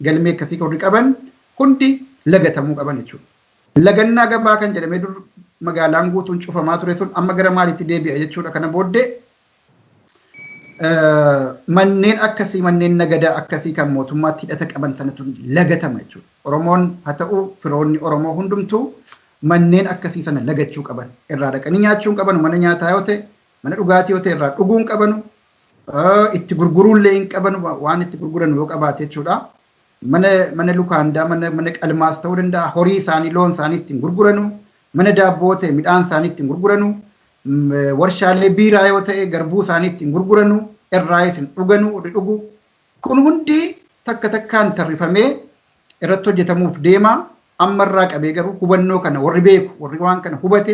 S1: galmee akkasii warri qaban hundi lagatamuu qaban jechuudha. Lagannaa gabaa kan jedhamee dur magaalaan guutuun cufamaa ture sun amma gara maaliitti deebi'a jechuudha? Kana booddee manneen akkasii, manneen nagadaa akkasii kan mootummaatti hidhata qaban sanatu lagatama jechuudha. Oromoon haa ta'u, firoonni Oromoo hundumtuu manneen akkasii sana lagachuu qaban. Irraa dhaqanii nyaachuu hin qabanu. Mana nyaataa yoo ta'e, mana dhugaatii yoo ta'e, irraa dhuguu hin qabanu. Itti gurguruullee hin qabanu, waan itti gurguran yoo qabaate jechuudha. Mana lukaandaa, mana qalmaas ta'uu danda'a. Horii isaanii, loon isaanii ittiin gurguranu. Mana daabboo ta'e, midhaan isaanii ittiin gurguranu. Warshaalee biiraa yoo ta'e, garbuu isaanii ittiin gurguranu. Irraayis hin dhuganu warri dhugu. Kun hundi takka takkaan tarrifamee irratti hojjetamuuf deema. Ammarraa qabee garuu hubannoo kana warri beeku, warri waan kana hubate,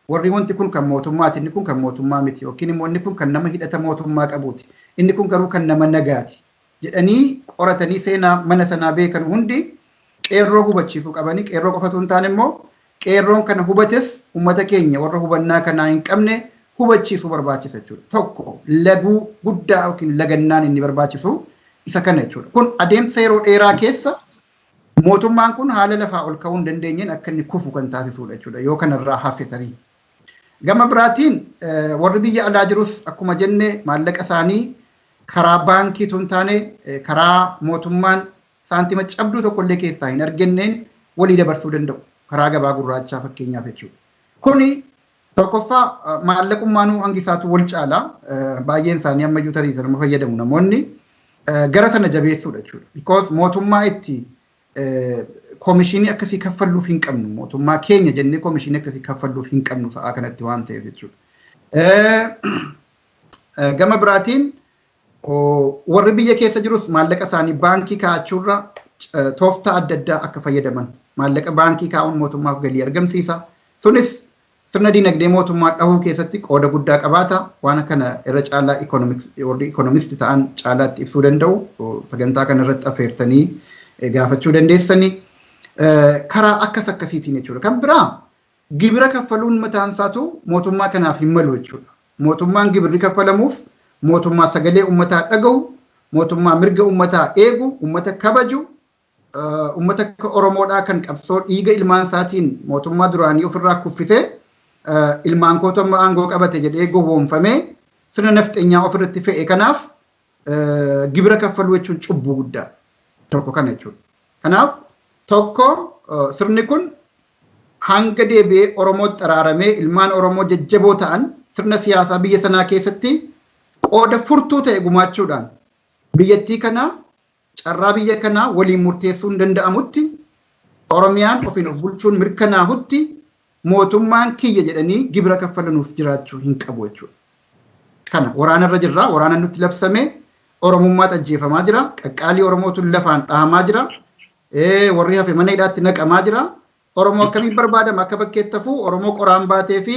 S1: warri wanti kun kan mootummaati, inni kun kan mootummaa miti, yookiin immoo inni kun kan nama hidhata mootummaa qabuuti, inni kun garuu kan nama nagaati jedhanii qoratanii seenaa mana sanaa beekan hundi Qeerroo hubachiisuu qabanii. Qeerroo qofatu hin taane immoo, Qeerroon kana hubates uummata keenya warra hubannaa kanaa hin qabne hubachiisuu barbaachisa jechuudha. Tokko laguu guddaa yookiin lagannaan inni barbaachisu isa kana jechuudha. Kun adeemsa yeroo dheeraa keessa mootummaan kun haala lafaa ol ka'uu hin dandeenyeen akka inni kufu kan taasisudha jechuudha yoo kanarraa hafe tarii. Gama biraatiin warri biyya alaa jirus akkuma jenne maallaqa isaanii karaa baankii tun taane, karaa mootummaan saantima cabduu tokkollee keessaa hin arganneen walii dabarsuu danda'u. Karaa gabaa gurraachaa fakkeenyaaf jechuudha. Kuni tokkoffaa maallaqummaanuu hangi isaatu wal caala. Baay'een isaanii ammayyuu tarii sanuma fayyadamu namoonni, gara sana jabeessuudha jechuudha. Because mootummaa itti koomishinii akkasii kaffalluuf hin qabnu. Mootummaa keenya jennee koomishinii akkasii kaffalluuf hin qabnu sa'aa kanatti waan ta'eef jechuudha. Gama biraatiin warri biyya keessa jirus maallaqa isaanii baankii kaa'achuurra tooftaa adda addaa akka fayyadaman. Maallaqa baankii kaa'uun mootummaaf galii argamsiisa. Sunis sirna dinagdee mootummaa dhahuu keessatti qooda guddaa qabaata. Waan kana irra caalaa warri economist ta'an caalaatti ibsuu danda'u. Sagantaa kana irratti affeertanii gaafachuu dandeessanii. Karaa akkas akkasiitiin jechuudha. Kan biraa gibira kaffaluun mataan isaatu mootummaa kanaaf hin malu jechuudha. Mootummaan gibirri kaffalamuuf mootummaa sagalee uummataa dhagahu, mootummaa mirga uummataa eegu, uummata kabaju, uummata akka Oromoodhaa kan qabsoo dhiiga ilmaan isaatiin mootummaa duraanii ofirraa kuffisee, ilmaan kootu amma aangoo qabate jedhee gowwoomfamee sirna nafxeenyaa ofirratti fe'e kanaaf gibira kaffaluu jechuun cubbuu guddaa tokko kana jechuudha. Kanaaf tokko, sirni kun hanga deebi'ee Oromootti araaramee ilmaan Oromoo jajjaboo ta'an sirna siyaasaa biyya sanaa keessatti qooda furtuu ta'e gumaachuudhaan biyyattii kana, carraa biyya kanaa waliin murteessuu hin danda'amutti, Oromiyaan ofiin of bulchuun mirkanaahutti, mootummaan kiyya jedhanii gibira kaffalanuuf jiraachuu hin qabu jechuudha. Kana waraanarra jirra, waraana nutti labsame, Oromummaatu ajjeefamaa jira, qaqqaalii Oromootu lafaan dhahamaa jira, warri hafe mana hidhaatti naqamaa jira. Oromoo akkamiin barbaadama akka bakkeetti hafuu? Oromoo qoraan baatee fi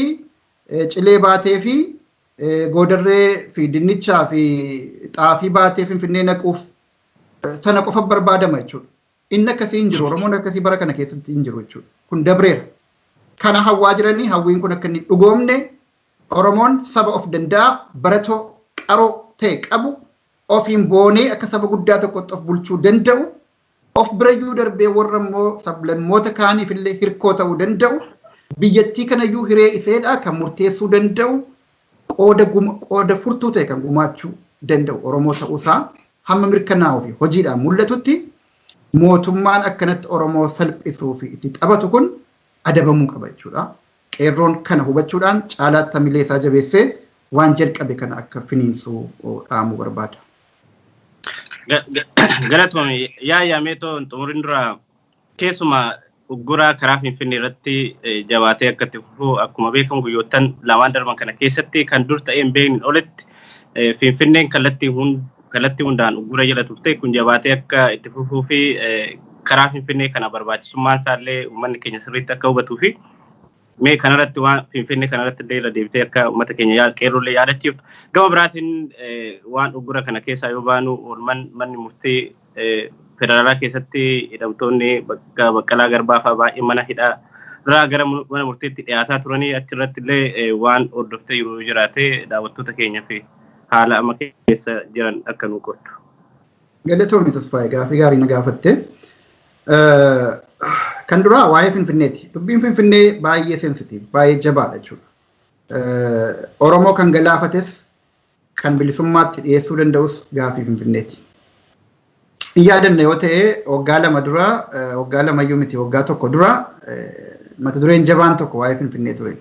S1: cilee baatee fi goodarree fi dinnichaa fi xaafii baatee Finfinnee naquuf sana qofa barbaadama jechuudha. Inni akkasii hin jiru. Oromoon akkasii bara kana keessatti hin jiru jechuudha. Kun dabreera. Kana hawwaa jiranii hawwiin kun akka inni dhugoomne, Oromoon saba of danda'a, baratoo qaroo ta'e qabu, ofiin boonee akka saba guddaa tokkotti of bulchuu danda'u. Of birayyuu darbee warra immoo sablammoota kaaniif illee hirkoo ta'uu danda'u, biyyattii kanayyuu hiree iseedha kan murteessuu danda'u, qooda furtuu ta'e kan gumaachuu danda'u Oromoo ta'uusaa hamma mirkanaa'uu fi hojiidhaan mul'atutti mootummaan akkanatti Oromoo salphisuu fi itti taphatu kun adabamuu qaba jechuudha. Qeerroon kana hubachuudhaan caalaatti hamilee isaa jabeessee waan jalqabe kana akka finiinsuu dhaamuu barbaada.
S2: Galatoomi. Yaa meetoo xumuriin dura, keessumaa ugguraa karaa Finfinnee irratti jabaatee akka itti fufu akkuma beekamu guyyoottan lamaan darban kana keessatti kan dur ta'ee hin beekne olitti Finfinneen kallattii hundaan uggura jala turte. Kun jabaatee akka itti fufuu fi karaa Finfinnee kana barbaachisummaan isaallee uummanni keenya sirriitti akka hubatuu fi mee kanarratti waan Finfinnee kanarratti illee irra deebitee akka uummata keenya qeerrollee yaadachiiftu. Gama biraatiin waan uggura kana keessaa yoo baanu, oolman manni murtii federaalaa keessatti hidhamtoonni bakka Baqqalaa Garbaa fa'aa baay'ee mana hidhaa irraa gara mana murtiitti dhiyaataa turanii, achirratti illee waan hordoftee jiru jiraate daawwattoota keenya fi haala amma keessa jiran akka nu qoddu.
S1: Galatoomi Tasfaayee, gaafii gaarii na gaafatte. Kan duraa waa'ee Finfinneeti. Dubbiin Finfinnee baay'ee sensitive, baay'ee jabaadha jechuudha. Oromoo kan galaafates kan bilisummaatti dhiyeessuu danda'us gaafii Finfinneeti. In yaadanna yoo ta'e, waggaa 2 dura, waggaa lamayyuu miti, waggaa 1 dura mata dureen jabaan tokko waa'ee Finfinnee ture.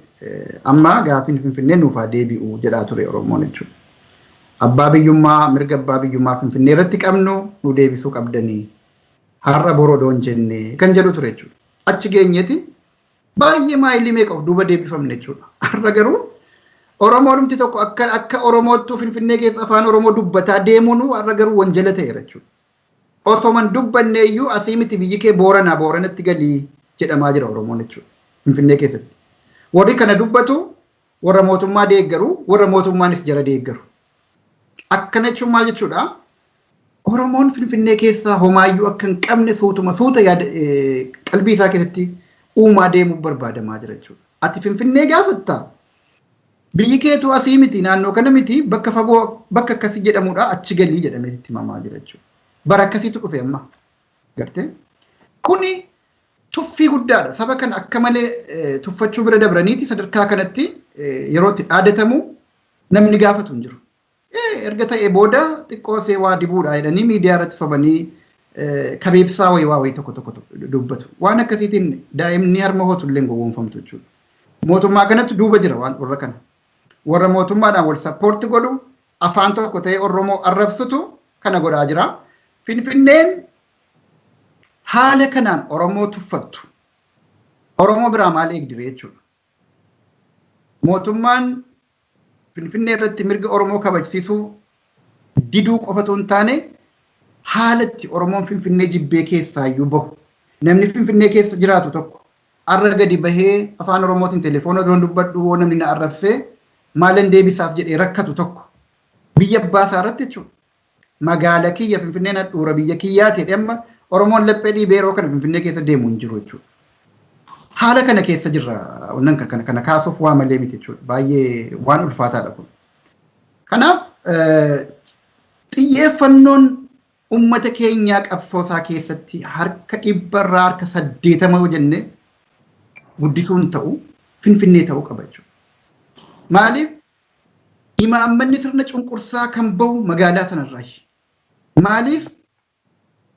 S1: Amma gaafiin Finfinnee nuuf haa deebi'u jedhaa ture Oromoon jechuudha. Abbaa biyyummaa, mirga abbaa biyyummaa Finfinnee irratti qabnu nu deebisuu qabdanii. Har'a boroo doon jenne kan jedhu ture jechuudha. Achi geenyeeti baay'ee maayilii meeqa of duuba deebifamne jechuudha. Har'a garuu Oromoonumti tokko akka Oromoottuu Finfinnee keessa afaan Oromoo dubbataa deemuun har'a garuu wanjala ta'eera jechuudha. Osoman dubbanne iyyuu asii miti, biyyi kee Booranaa, Booranatti galii jedhamaa jira Oromoon jechuudha. Finfinnee keessatti. Warri kana dubbatu warra mootummaa deeggaru, warra mootummaanis jara deeggaru. Akkana jechuun maal jechuudha? Oromoon Finfinnee keessaa homaayyuu akka hin qabne suutuma suuta yaada qalbii isaa keessatti uumaa deemuuf barbaadamaa jira jechuudha. Ati Finfinnee gaafatta. Biyyi keetu asii miti, naannoo kana miti, bakka fagoo bakka akkasii jedhamudha, achi galii jedhamee itti himamaa jira jechuudha. Bara akkasiitu dhufe amma. Gartee? Kuni tuffii guddaadha. Saba kana akka malee tuffachuu bira dabraniiti sadarkaa kanatti yeroo itti dhaadatamu namni gaafatu hin jiru. Erga ta'ee booda xiqqoo see waa dibuudha jedhanii miidiyaa irratti sobanii kabeebsaa wayii waa wayii tokko tokko dubbatu. Waan akkasiitiin daa'imni harma hootu illee gowwoomfamtu jechuudha. Mootummaa kanatti duuba jira waan warra kana. Warra mootummaadhaan wal support godhu, afaan tokko ta'ee Oromoo arrabsutu kana godhaa jira. Finfinneen haala kanaan Oromoo tuffattu. Oromoo biraa maal eegdire jechuudha. Mootummaan Finfinnee irratti mirga Oromoo kabajsiisuu diduu qofatu hin taane, haalatti Oromoon Finfinnee jibbee keessaayyuu bahu. Namni Finfinnee keessa jiraatu tokko arra gadi bahee afaan Oromootiin telefoona doon dubbadhu hoo namni na arrabsee maalan deebisaaf jedhee rakkatu tokko biyya abbaa isaa irratti jechuudha. Magaala kiyya Finfinneen handhuura biyya kiyyaati jedhee amma Oromoon laphee dhiibee yeroo kana Finfinnee keessa deemu hin jiru jechuudha. Haala kana keessa jirra, wannan kana kaasuuf waa malee miti jechuudha. Baay'ee waan ulfaataadha kun. Kanaaf xiyyeeffannoon uummata keenyaa qabsoo isaa keessatti harka dhibbarraa harka 80 yoo jenne guddisuun ta'u Finfinnee ta'uu qaba jechuudha. Maaliif? Imaammanni sirna cunqursaa kan bahu magaalaa sanarraayi. Maaliif?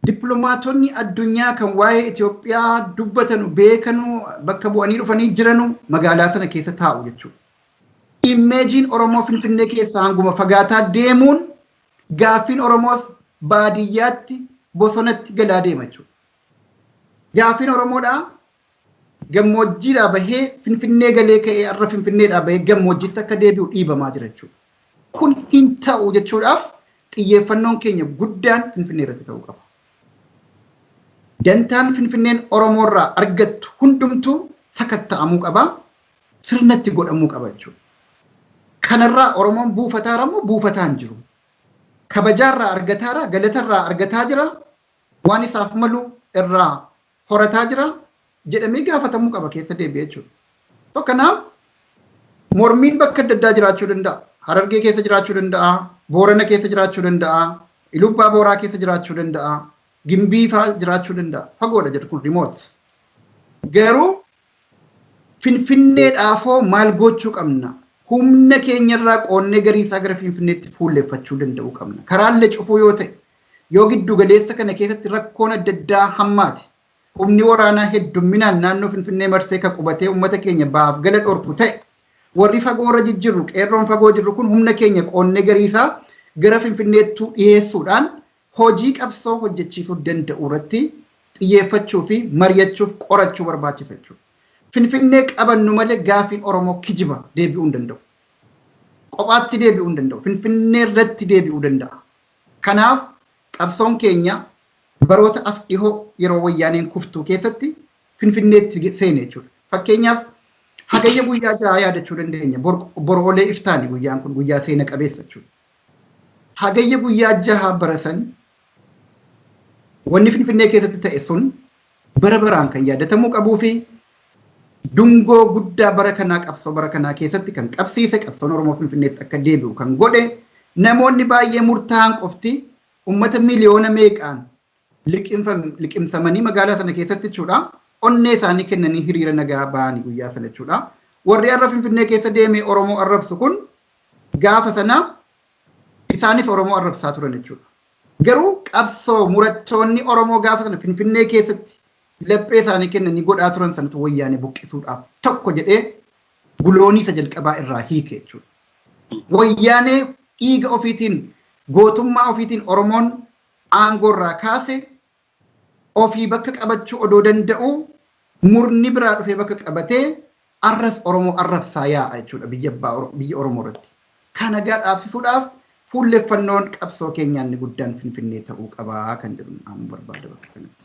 S1: Dippiloomaatonni addunyaa kan waa'ee Itoophiyaa dubbatanu, beekanu, bakka bu'anii dhufanii jiranu magaalaa sana keessa taa'u jechuudha. Immeejiin Oromoo Finfinnee keessaa hanguma fagaataa deemuun gaaffiin Oromoos baadiyyaatti, bosonatti galaa deema jechuudha. Gaaffiin Oromoodhaa gammoojjiidhaa bahee Finfinnee galee ka'ee har'a Finfinneedhaa bahee gammoojjiitti akka deebi'u dhiibamaa jira jechuudha. Kun hin ta'u jechuudhaaf xiyyeeffannoon keenya guddaan Finfinnee irratti ta'uu qaba. Dantaan Finfinneen Oromoo irraa argattu hundumtuu sakatta'amuu qaba. Sirnatti godhamuu qaba jechuudha. Kanarraa Oromoon buufataara moo buufataa hin jiru? Kabajaarraa argataara, galatarraa argataa jira, waan isaaf malu irraa horataa jira jedhamee gaafatamuu qaba keessa deebi'ee jechuudha. So kanaaf mormiin bakka adda addaa jiraachuu danda'a. Harargee keessa jiraachuu danda'a, Boorana keessa jiraachuu danda'a, Ilubbaa Booraa keessa jiraachuu danda'a. Gimbii fa'aa jiraachuu danda'a. Fagoodha jedhu kun remote. Garuu Finfinneedhaafoo maal gochuu qabna? Humna keenyarraa qoonnee garii isaa gara Finfinneetti fuulleffachuu danda'uu qabna. Karaallee cufuu yoo ta'e, yoo giddu galeessa kana keessatti rakkoon adda addaa hammaate, humni waraanaa heddumminaan naannoo Finfinnee marsee ka qubatee uummata keenya bahaaf gala dhorku ta'e, warri fagoorra jijjirru, qeerroon fagoo jirru kun humna keenya qoonnee garii isaa gara Finfinneettuu dhiyeessuudhaan hojii qabsoo hojjechiisuu danda'u irratti xiyyeeffachuu fi mari'achuuf qorachuu barbaachisa jechuudha. Finfinnee qabannu malee gaafiin Oromoo kijiba, deebi'uu hin danda'u. Kophaatti deebi'uu hin danda'u. Finfinnee irratti deebi'uu danda'a. Kanaaf qabsoon keenya baroota as dhihoo yeroo Wayyaaneen kuftuu keessatti Finfinneetti seene jechuudha. Fakkeenyaaf, Hagayya guyyaa 6 yaadachuu dandeenya. Boroolee iftaani guyyaan kun guyyaa seena qabeessa jechuudha. Hagayya guyyaa 6 bara san wanni Finfinnee keessatti ta'e sun bara baraan kan yaadatamuu qabuu fi dungoo guddaa bara kanaa, qabsoo bara kanaa keessatti kan qabsiise, qabsoon Oromoo Finfinneetti akka deebi'u kan godhe, namoonni baay'ee murtaa'an qofti uummata miliyoona meeqaan liqimsamanii magaalaa sana keessatti jechuudha. Onnee isaanii kennanii hiriira nagaa ba'anii guyyaa sana jechuudha. Warri har'a Finfinnee keessa deemee Oromoo arrabsu kun gaafa sana isaanis Oromoo arrabsaa turan jechuudha. Garuu qabsoo murattoonni Oromoo gaafa sana Finfinnee keessatti laphee isaanii kennanii godhaa turan sanatu Wayyaanee buqqisuudhaaf tokko jedhee guloonii isa jalqabaa irraa hiike jechuudha. Wayyaanee dhiiga ofiitiin, gootummaa ofiitiin Oromoon aangoo irraa kaase, ofii bakka qabachuu odoo danda'u murni biraa dhufee bakka qabatee arras Oromoo arrabsaa yaa'a jechuudha biyya abbaa biyya Oromoo irratti. Kana gaa dhaabsisuudhaaf fuulleffannoon qabsoo keenyaa inni guddaan Finfinnee ta'uu qabaa kan jedhu dhaamuu barbaada bakka kanatti.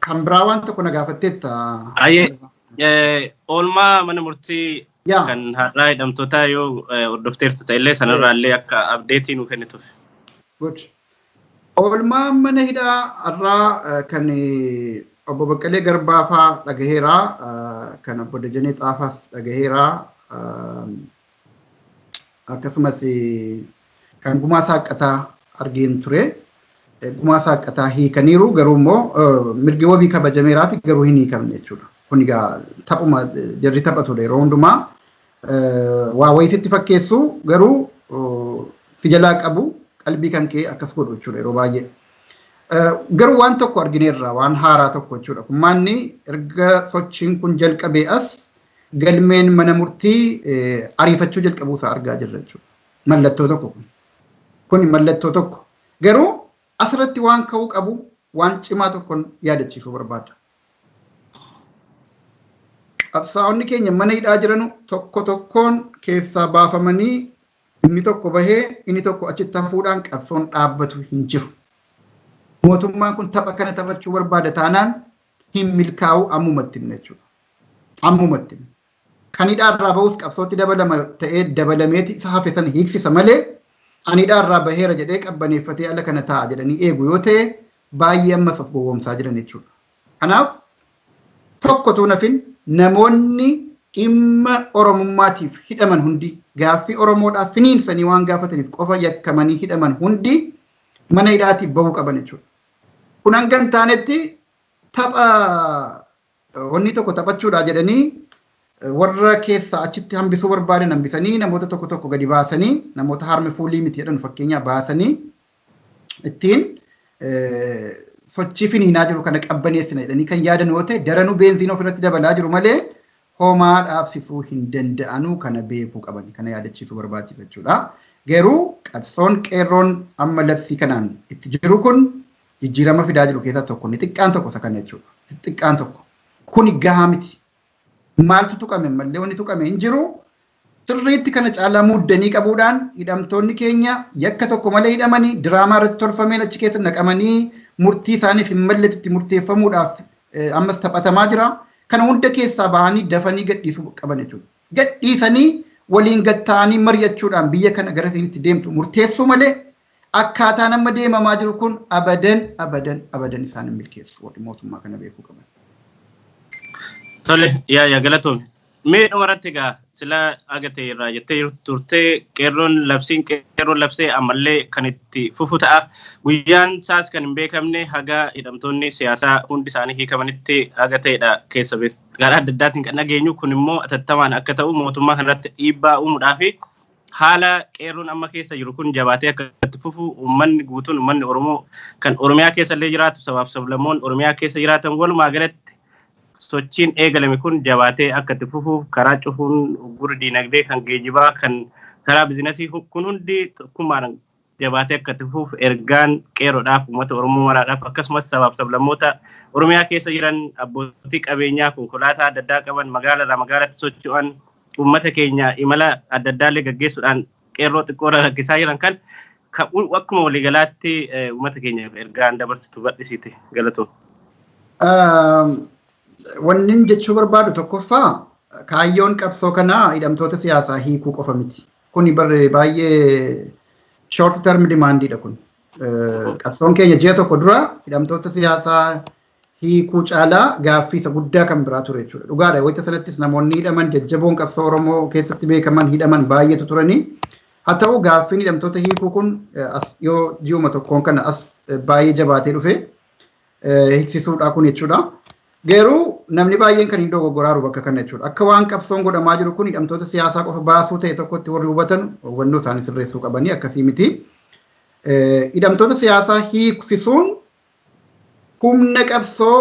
S1: Kan biraa waan tokko na gaafatteetta.
S2: Ayyee, oolmaa mana murtii kan har'aa hidhamtootaa yoo hordofteerta ta'ellee sanarraa illee akka update nuu kennituuf.
S1: Good. Oolmaa mana hidhaa har'aa kan obbo Baqqalee Garbaa faa dhagaheera, kan obbo Dajanee Xaafaas dhagaheera, akkasumas kan Gumaa Saaqqataa argeen ture. Gumaa Saaqqataa hiikaniiru, garuu immoo mirgi wabii kabajameeraa fi garuu hin hiikamne jechuudha. Kun egaa taphuma jarri taphatudha yeroo hundumaa. Waa wayititti fakkeessu, garuu si jalaa qabu, qalbii kan kee akkas godhu jechuudha yeroo baay'ee. Garuu waan tokko argineerra, waan haaraa tokko jechuudha. Kun maanni erga sochiin kun jalqabee as galmeen mana murtii ariifachuu jalqabuusaa argaa jirra jechuudha. Mallattoo tokko kun. Kun mallattoo tokko. Garuu asirratti waan ka'uu qabu, waan cimaa tokkoon yaadachiisuu barbaada. Qabsaa'onni keenya mana hidhaa jiranu tokko tokkoon keessaa baafamanii, inni tokko bahee inni tokko achitti hafuudhaan qabsoon dhaabbatu hin jiru. Mootummaan kun tapha kana taphachuu barbaada taanaan hin milkaa'u, ammumatti himna jechuudha. Ammumatti himna. Kan hidhaarraa bahus qabsootti dabalama ta'ee dabalameeti isa hafe sana hiiksisa malee, ani hidhaarraa baheera jedhee qabbaneeffatee ala kana taa'a jedhanii eegu yoo ta'e, baay'ee ammas of gowwoomsaa jiran jechuudha. Kanaaf tokko utuu nafin namoonni dhimma Oromummaatiif hidhaman hundi, gaaffii Oromoodhaaf finiinsanii waan gaafataniif qofa yakkamanii hidhaman hundi mana hidhaatiif bahuu qaban jechuudha. Kun hanga hin taanetti tapha wanni tokko taphachuudha jedhanii warra keessaa achitti hambisuu barbaadan hambisanii, namoota tokko tokko gadi baasanii, namoota harmi fuulii miti jedhan fakkeenyaa baasanii ittiin sochii finiinaa jiru kana qabbaneessina jedhanii kan yaadan yoo ta'e, daranuu beenziina ofirratti dabalaa jiru malee homaa dhaabsisuu hin danda'anuu, kana beekuu qaban, kana yaadachiisuu barbaachisa jechuudha. Garuu qabsoon qeerroon amma labsii kanaan itti jiru kun jijjiirama fidaa jiru keessaa tokko inni xiqqaan tokko isa kana jechuudha. Xiqqaan tokko. Kuni gahaa miti. Maaltu tuqame mallee wanni tuqame hin jiru. Sirriitti kana caalaa muddanii qabuudhaan hidhamtoonni keenya yakka tokko malee hidhamanii, diraamaa irratti tolfameen achi keessa naqamanii, murtii isaaniif hin malletu itti murteeffamuudhaaf ammas taphatamaa jira. Kana hunda keessaa bahanii dafanii gadhiisuu qaban jechuudha. Gadhiisanii waliin gatta'anii mari'achuudhaan biyya kana gara isiinitti deemtu murteessuu malee, akkaataan amma deemamaa jiru kun abadan, abadan, abadan isaan hin milkeessu, warri mootummaa kana beekuu qaban.
S2: Tole, yaa galatoome. Mee dhumarratti egaa Sila agate irraa jettee turte, qeerroon labsiin qeerroon labsee ammallee kan itti fufu ta'a. Guyyaan isaas kan hin beekamne haga hidhamtoonni siyaasaa hundi isaanii hiikamanitti haga ta'edha keessa karaa adda addaatiin kan dhageenyu. Kun immoo atattamaan akka ta'u mootummaa kanarratti dhiibbaa uumuudhaa fi haala qeerroon amma keessa jiru kun jabaatee akka itti fufu, uummanni guutuun, uummanni Oromoo kan Oromiyaa keessa illee jiraatu, sabaaf sablammoon Oromiyaa keessa jiraatan, walumaa galatti sochiin eegalame kun jabaatee akka itti fufuuf karaa cufuun, uggura diinagdee, kan geejibaa, kan karaa biizinasii kun hundi tokkummaadhaan jabaatee akka itti fufuuf ergaan qeerroodhaaf, uummata Oromoo maraadhaaf, akkasumas sabaaf sablammoota Oromiyaa keessa jiran, abbootii qabeenyaa konkolaataa adda addaa qaban, magaala irraa magaalatti socho'an, uummata keenya imala adda addaallee gaggeessuudhaan qeerroo xiqqoo rakkisaa jiran kan akkuma waliigalaatti uummata keenyaaf ergaan dabarsitu bal'isiite galatoom.
S1: Wanni jechuu barbaadu, tokkoffaa, kaayyoon qabsoo kanaa hidhamtoota siyaasaa hiikuu qofa miti. Kuni barree baay'ee short term demandiidha kun. Qabsoon keenya ji'a tokko dura hidhamtoota siyaasaa hiikuu caalaa gaaffii isa guddaa kan biraa ture jechuudha. Dhugaadha, wayita sanattis namoonni hidhaman jajjaboon qabsoo Oromoo keessatti beekaman hidhaman baay'eetu turanii. Haa ta'u, gaaffiin hidhamtoota hiikuu kun as yoo ji'uma tokkoon kana as baay'ee jabaatee dhufe hiiksisuudha kun jechuudha. Garuu namni baay'een kan hin dogoggoraaru bakka kana jechuudha. Akka waan qabsoon godhamaa jiru kun hidhamtoota siyaasaa qofa baasuu ta'e tokkotti warri hubatan hubannoo isaanii sirreessuu qabanii, akkasii miti. Hidhamtoota siyaasaa hiiksisuun humna qabsoo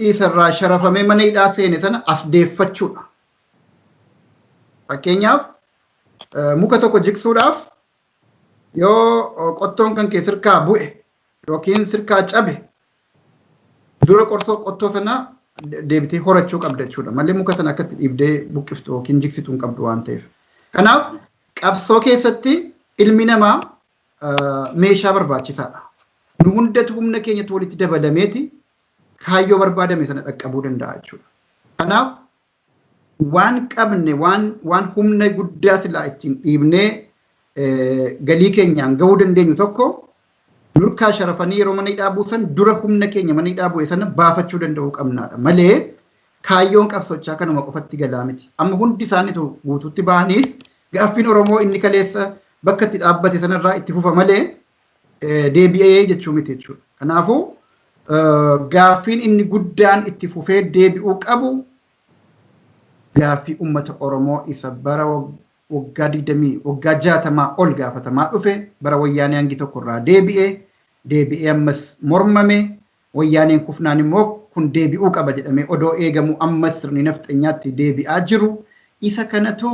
S1: isarraa sharafamee mana hidhaa seene sana as deeffachuudha. Fakkeenyaaf, muka tokko jigsuudhaaf yoo qottoon kan kee sirkaa bu'e yookiin sirkaa cabe, dura qorsoo qottoo sana deebitee horachuu qabda jechuudha. Malee muka sana akkatti dhiibdee buqqiftu yookiin jigsitu hin qabdu waan ta'eef. Kanaaf qabsoo keessatti ilmi namaa meeshaa barbaachisaadha. Nu hundatu humna keenyatti walitti dabalameeti kaayyoo barbaadame sana dhaqqabuu danda'a jechuudha. Kanaaf waan qabne, waan humna guddaa silaa ittiin dhiibnee galii keenyaan gahuu dandeenyu tokko nurkaa sharafanii yeroo mana hidhaa buusan, dura humna keenya mana hidhaa bu'e sana baafachuu danda'uu qabnaadha malee kaayyoon qabsochaa kanuma qofatti galaa miti. Amma hundi isaaniitu guutuutti bahaniis gaaffiin Oromoo inni kaleessa bakka itti dhaabbate sanarraa itti fufa malee deebi'ee jechuu miti jechuudha. Kanaafuu gaaffiin inni guddaan itti fufee deebi'uu qabu gaaffii uummata Oromoo isa bara waggaa 20, waggaa 60 ol gaafatamaa dhufe, bara Wayyaanee hangi tokko irraa deebi'e, deebi'ee ammas mormame, Wayyaaneen kufnaan immoo kun deebi'uu qaba jedhamee odoo eegamu ammas sirni nafxanyaatti deebi'aa jiru, isa kanatu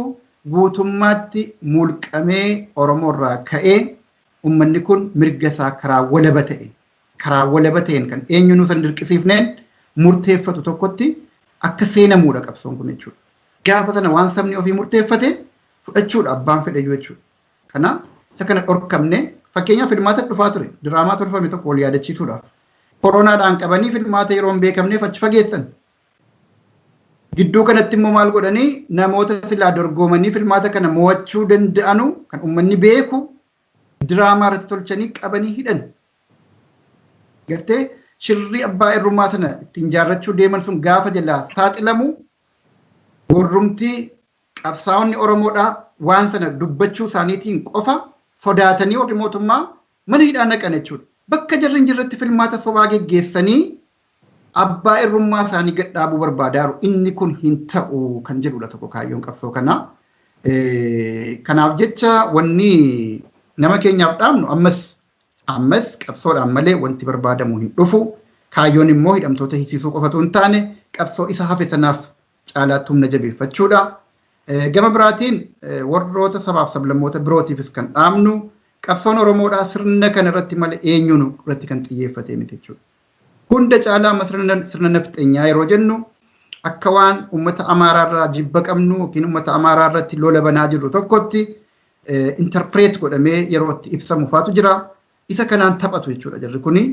S1: guutummaatti mulqamee Oromoo irraa ka'ee uummanni kun mirga isaa karaa walaba ta'een kan eenyunuu san dirqisiifneen murteeffatu tokkotti akka seenamuudha qabsoon kun jechuudha. Gaafa sana waan sabni ofii murteeffate fudhachuudha abbaan fedhayyuu jechuudha. Kana isa kana dhorkamne, fakkeenyaaf filmaata dhufaa ture diraamaa tolfame tokko wal yaadachiisuudhaaf. Koronaadhaan qabanii filmaata yeroo hin beekamneef achi fageessan. Gidduu kanatti immoo maal godhanii, namoota silaa dorgomanii filmaata kana mo'achuu danda'anu kan uummanni beeku diraamaa irratti tolchanii qabanii hidhan. Gartee shirrii abbaa irrummaa sana ittiin jaarrachuu deeman sun gaafa jalaa saaxilamu, warrumtii qabsaa'onni Oromoodhaa waan sana dubbachuu isaaniitiin qofa sodaatanii warri mootummaa mana hidhaa naqan jechuudha. Bakka jarri hin jirretti filmaata sobaa geggeessanii abbaa irrummaa isaanii gad dhaabuu barbaadaaru. Inni kun hin ta'u kan jedhudha tokko kaayyoon qabsoo kanaa. Kanaaf jecha wanni nama keenyaaf dhaabnu, ammas ammas qabsoodhaan malee wanti barbaadamu hin dhufu. Kaayyoon immoo hidhamtoota hiiksisuu qofatu hin taane, qabsoo isa hafe sanaaf caalaatti humna jabeeffachuudha. Gama biraatiin warroota sabaaf sablammoota birootiifis kan dhaabnu, qabsoon Oromoodhaa sirna kana irratti malee eenyuun irratti kan xiyyeeffate miti jechuudha. Hunda caalaa amma sirna nafxeenyaa yeroo jennu akka waan uummata Amaaraa irraa jibba qabnu yookiin uummata Amaaraa irratti lola banaa jirru tokkotti interpret godhamee yeroo itti ibsamu faatu jira. Isa kanaan taphatu jechuudha jarri kuni.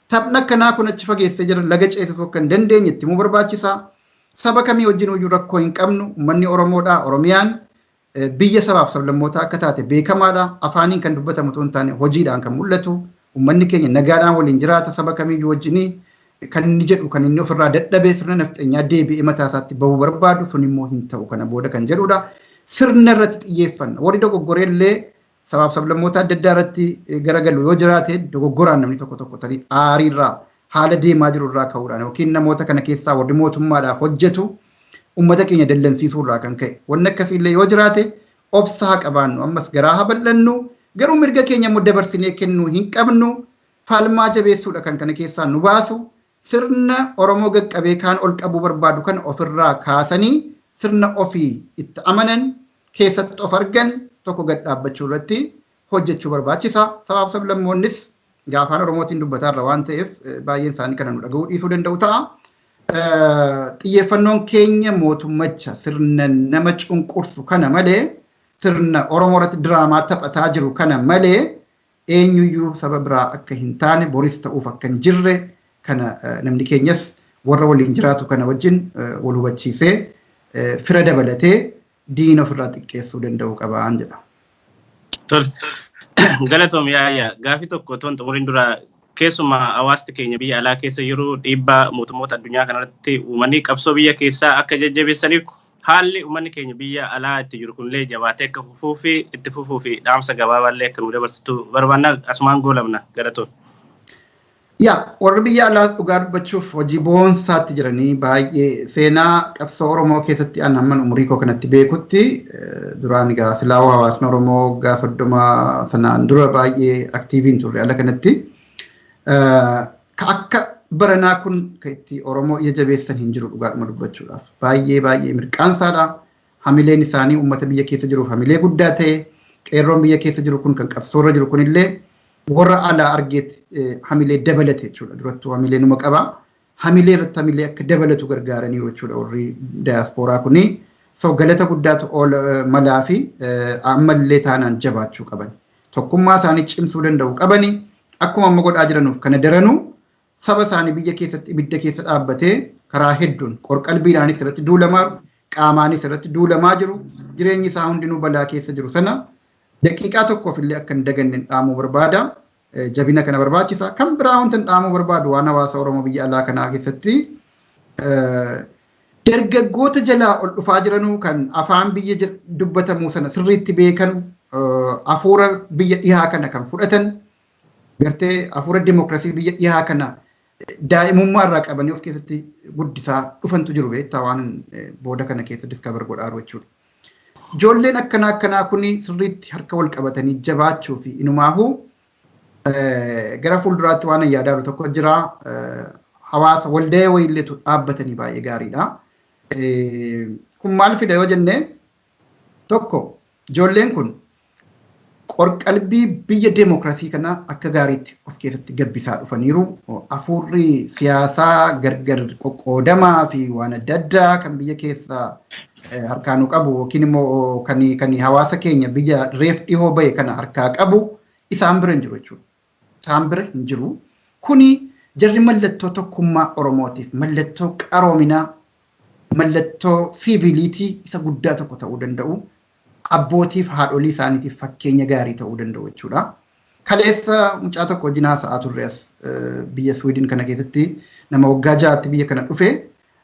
S1: Taphni akkanaa kun achi fageessee jira, laga ceesisuu akka hin dandeenye itti himuu barbaachisa. Saba kamii wajjin iyyuu rakkoo hin qabnu. Uummanni Oromoodha. Oromiyaan biyya sabaaf sablammootaa akka taate beekamaadha. Afaaniin kan dubbatamu otoo hin taane hojiidhaan kan mul'atu. Uummanni keenya nagaadhaan waliin jiraata saba kamiyyuu wajjinii. Kan inni jedhu, kan inni ofirraa dadhabee sirna nafxeenyaa deebi'ee mataa isaatti bahuu barbaadu sun immoo hin ta'u kana booda kan jedhudha. Sirna irratti xiyyeeffanna. Warri dogoggoree illee sabaaf sablammoota adda addaa irratti garagalu yoo jiraate, dogoggoraan namni tokko tokko tarii aariirraa, haala deemaa jiru irraa ka'uudhaan, yookiin namoota kana keessaa warri mootummaadhaaf hojjetu uummata keenya dallansiisuu irraa kan ka'e. Wanni akkasiillee yoo jiraate obsa haa qabaannu, ammas garaa haa bal'annu, garuu mirga keenya immoo dabarsinee kennuu hin qabnu. Falmaa jabeessuudha kan kana keessaa nu baasu. Sirna Oromoo qaqqabee kaan ol qabuu barbaadu kana ofirraa kaasanii sirna ofii itti amanan keessatti of argan tokko gad dhaabbachuu irratti hojjechuu barbaachisa. Sabaaf sablammoonnis afaan Oromootiin dubbataarra waan ta'eef baay'een isaanii kana nu dhaga'uu dhiisuu danda'u ta'a. Xiyyeeffannoon keenya mootummacha sirna nama cunqursu kana malee, sirna Oromoo irratti diraamaa taphataa jiru kana malee, eenyuyyuu saba biraa akka hin taane, boris ta'uuf akka hin jirre kana namni keenyas warra waliin jiraatu kana wajjin wal hubachiisee, fira dabalatee diina ofirraa xiqqeessuu danda'uu qabaan jedha.
S2: Tole. Galatoom Yaayyaa. Gaafii tokko otoo hin xumuriin dura, keessumaa hawaasni keenya biyya alaa keessa jiru dhiibbaa mootummoota addunyaa kanarratti uumanii qabsoo biyya keessaa akka jajjabeessaniif, haalli uummanni keenya biyya alaa itti jiru kunillee jabaatee akka fufuu fi itti fufuu fi dhaamsa gabaabaallee akka nu dabarsitu barbaanna, asumaan goolabna. Galatoom.
S1: Yaa, warri biyya alaa dhugaa dubbachuuf hojii boonsaatti jiranii baay'ee. Seenaa qabsoo Oromoo keessatti an hamman umurii koo kanatti beekutti, duraan egaa silaawoo hawaasni Oromoo waggaa 30 sanaan dura baay'ee active iin turre ala kanatti. Ka akka baranaa kun ka itti Oromoo ija jabeessan hin jiru dhugaadhuma dubbachuudhaaf. Baay'ee baay'ee mirqaansaadha. Hamileen isaanii uummata biyya keessa jiruuf hamilee guddaa ta'e. Qeerroon biyya keessa jiru kun, kan qabsoorra jiru kunillee, warra alaa argeet hamilee dabalate jechuudha. Durattuu hamilee numa qaba. Hamilee irratti hamilee akka dabalatu gargaaraniiru jechuudha warri daayaspooraa kuni. So galata guddaatu oola malaa fi ammallee taanaan jabaachuu qaban. Tokkummaa isaanii cimsuu danda'u qabani. Akkuma amma godhaa jiranuuf kana daranuu saba isaanii biyya keessatti ibidda keessa dhaabbatee karaa hedduun qorqalbiidhaanis irratti duulamaa, qaamaanis irratti duulamaa jiru, jireenyi isaa hundinuu balaa keessa jiru sana daqiiqaa tokkoof illee akka hin daganne dhaamuu barbaada. Jabina kana barbaachisa. Kan biraa wanta dhaamuu barbaadu waan hawaasa Oromoo biyya alaa kanaa keessatti dargaggoota jalaa ol dhufaa jiranuu, kan afaan biyya dubbatamuu sana sirriitti beekan, hafuura biyya dhihaa kana kan fudhatan, gartee hafuura dimokiraasii biyya dhihaa kana daa'imummaa irraa qabanii of keessatti guddisaa dhufantu jiru, beektaa, waan booda kana keessa discover godhaaru jechuudha. Ijoolleen akkanaa akkanaa kuni sirriitti harka wal qabatanii jabaachuu fi inumaahuu gara fuulduraatti waan yaadaa tokko jira. Hawaasa walda'ee wayiilleetu dhaabbatanii baay'ee gaariidha. Kun maal fida yoo jenne, tokko ijoolleen kun qorqalbii biyya deemokiraasii kana akka gaariitti of keessatti gabbisaa dhufaniiru. Hafuurri siyaasaa gargar qoqqoodamaa fi waan adda addaa kan biyya keessa harkaa nu qabu yookiin immoo kan hawaasa keenya biyya reef dhihoo bahe kana harkaa qabu isaan bira hin jiru jechuudha. Isaan bira hin jiru. Kuni jarri mallattoo tokkummaa Oromootiif, mallattoo qaroominaa, mallattoo civility isa guddaa tokko ta'uu danda'u. Abbootiif haadholii isaaniitiif fakkeenya gaarii ta'uu danda'u jechuudha. Kaleessa mucaa tokko wajjin haasa'aa turre as biyya Swiidin kana keessatti, nama waggaa 6tti biyya kana dhufe,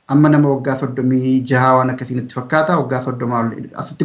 S1: amma nama waggaa 36 waan akkasii natti fakkaata, waggaa 30 asitti.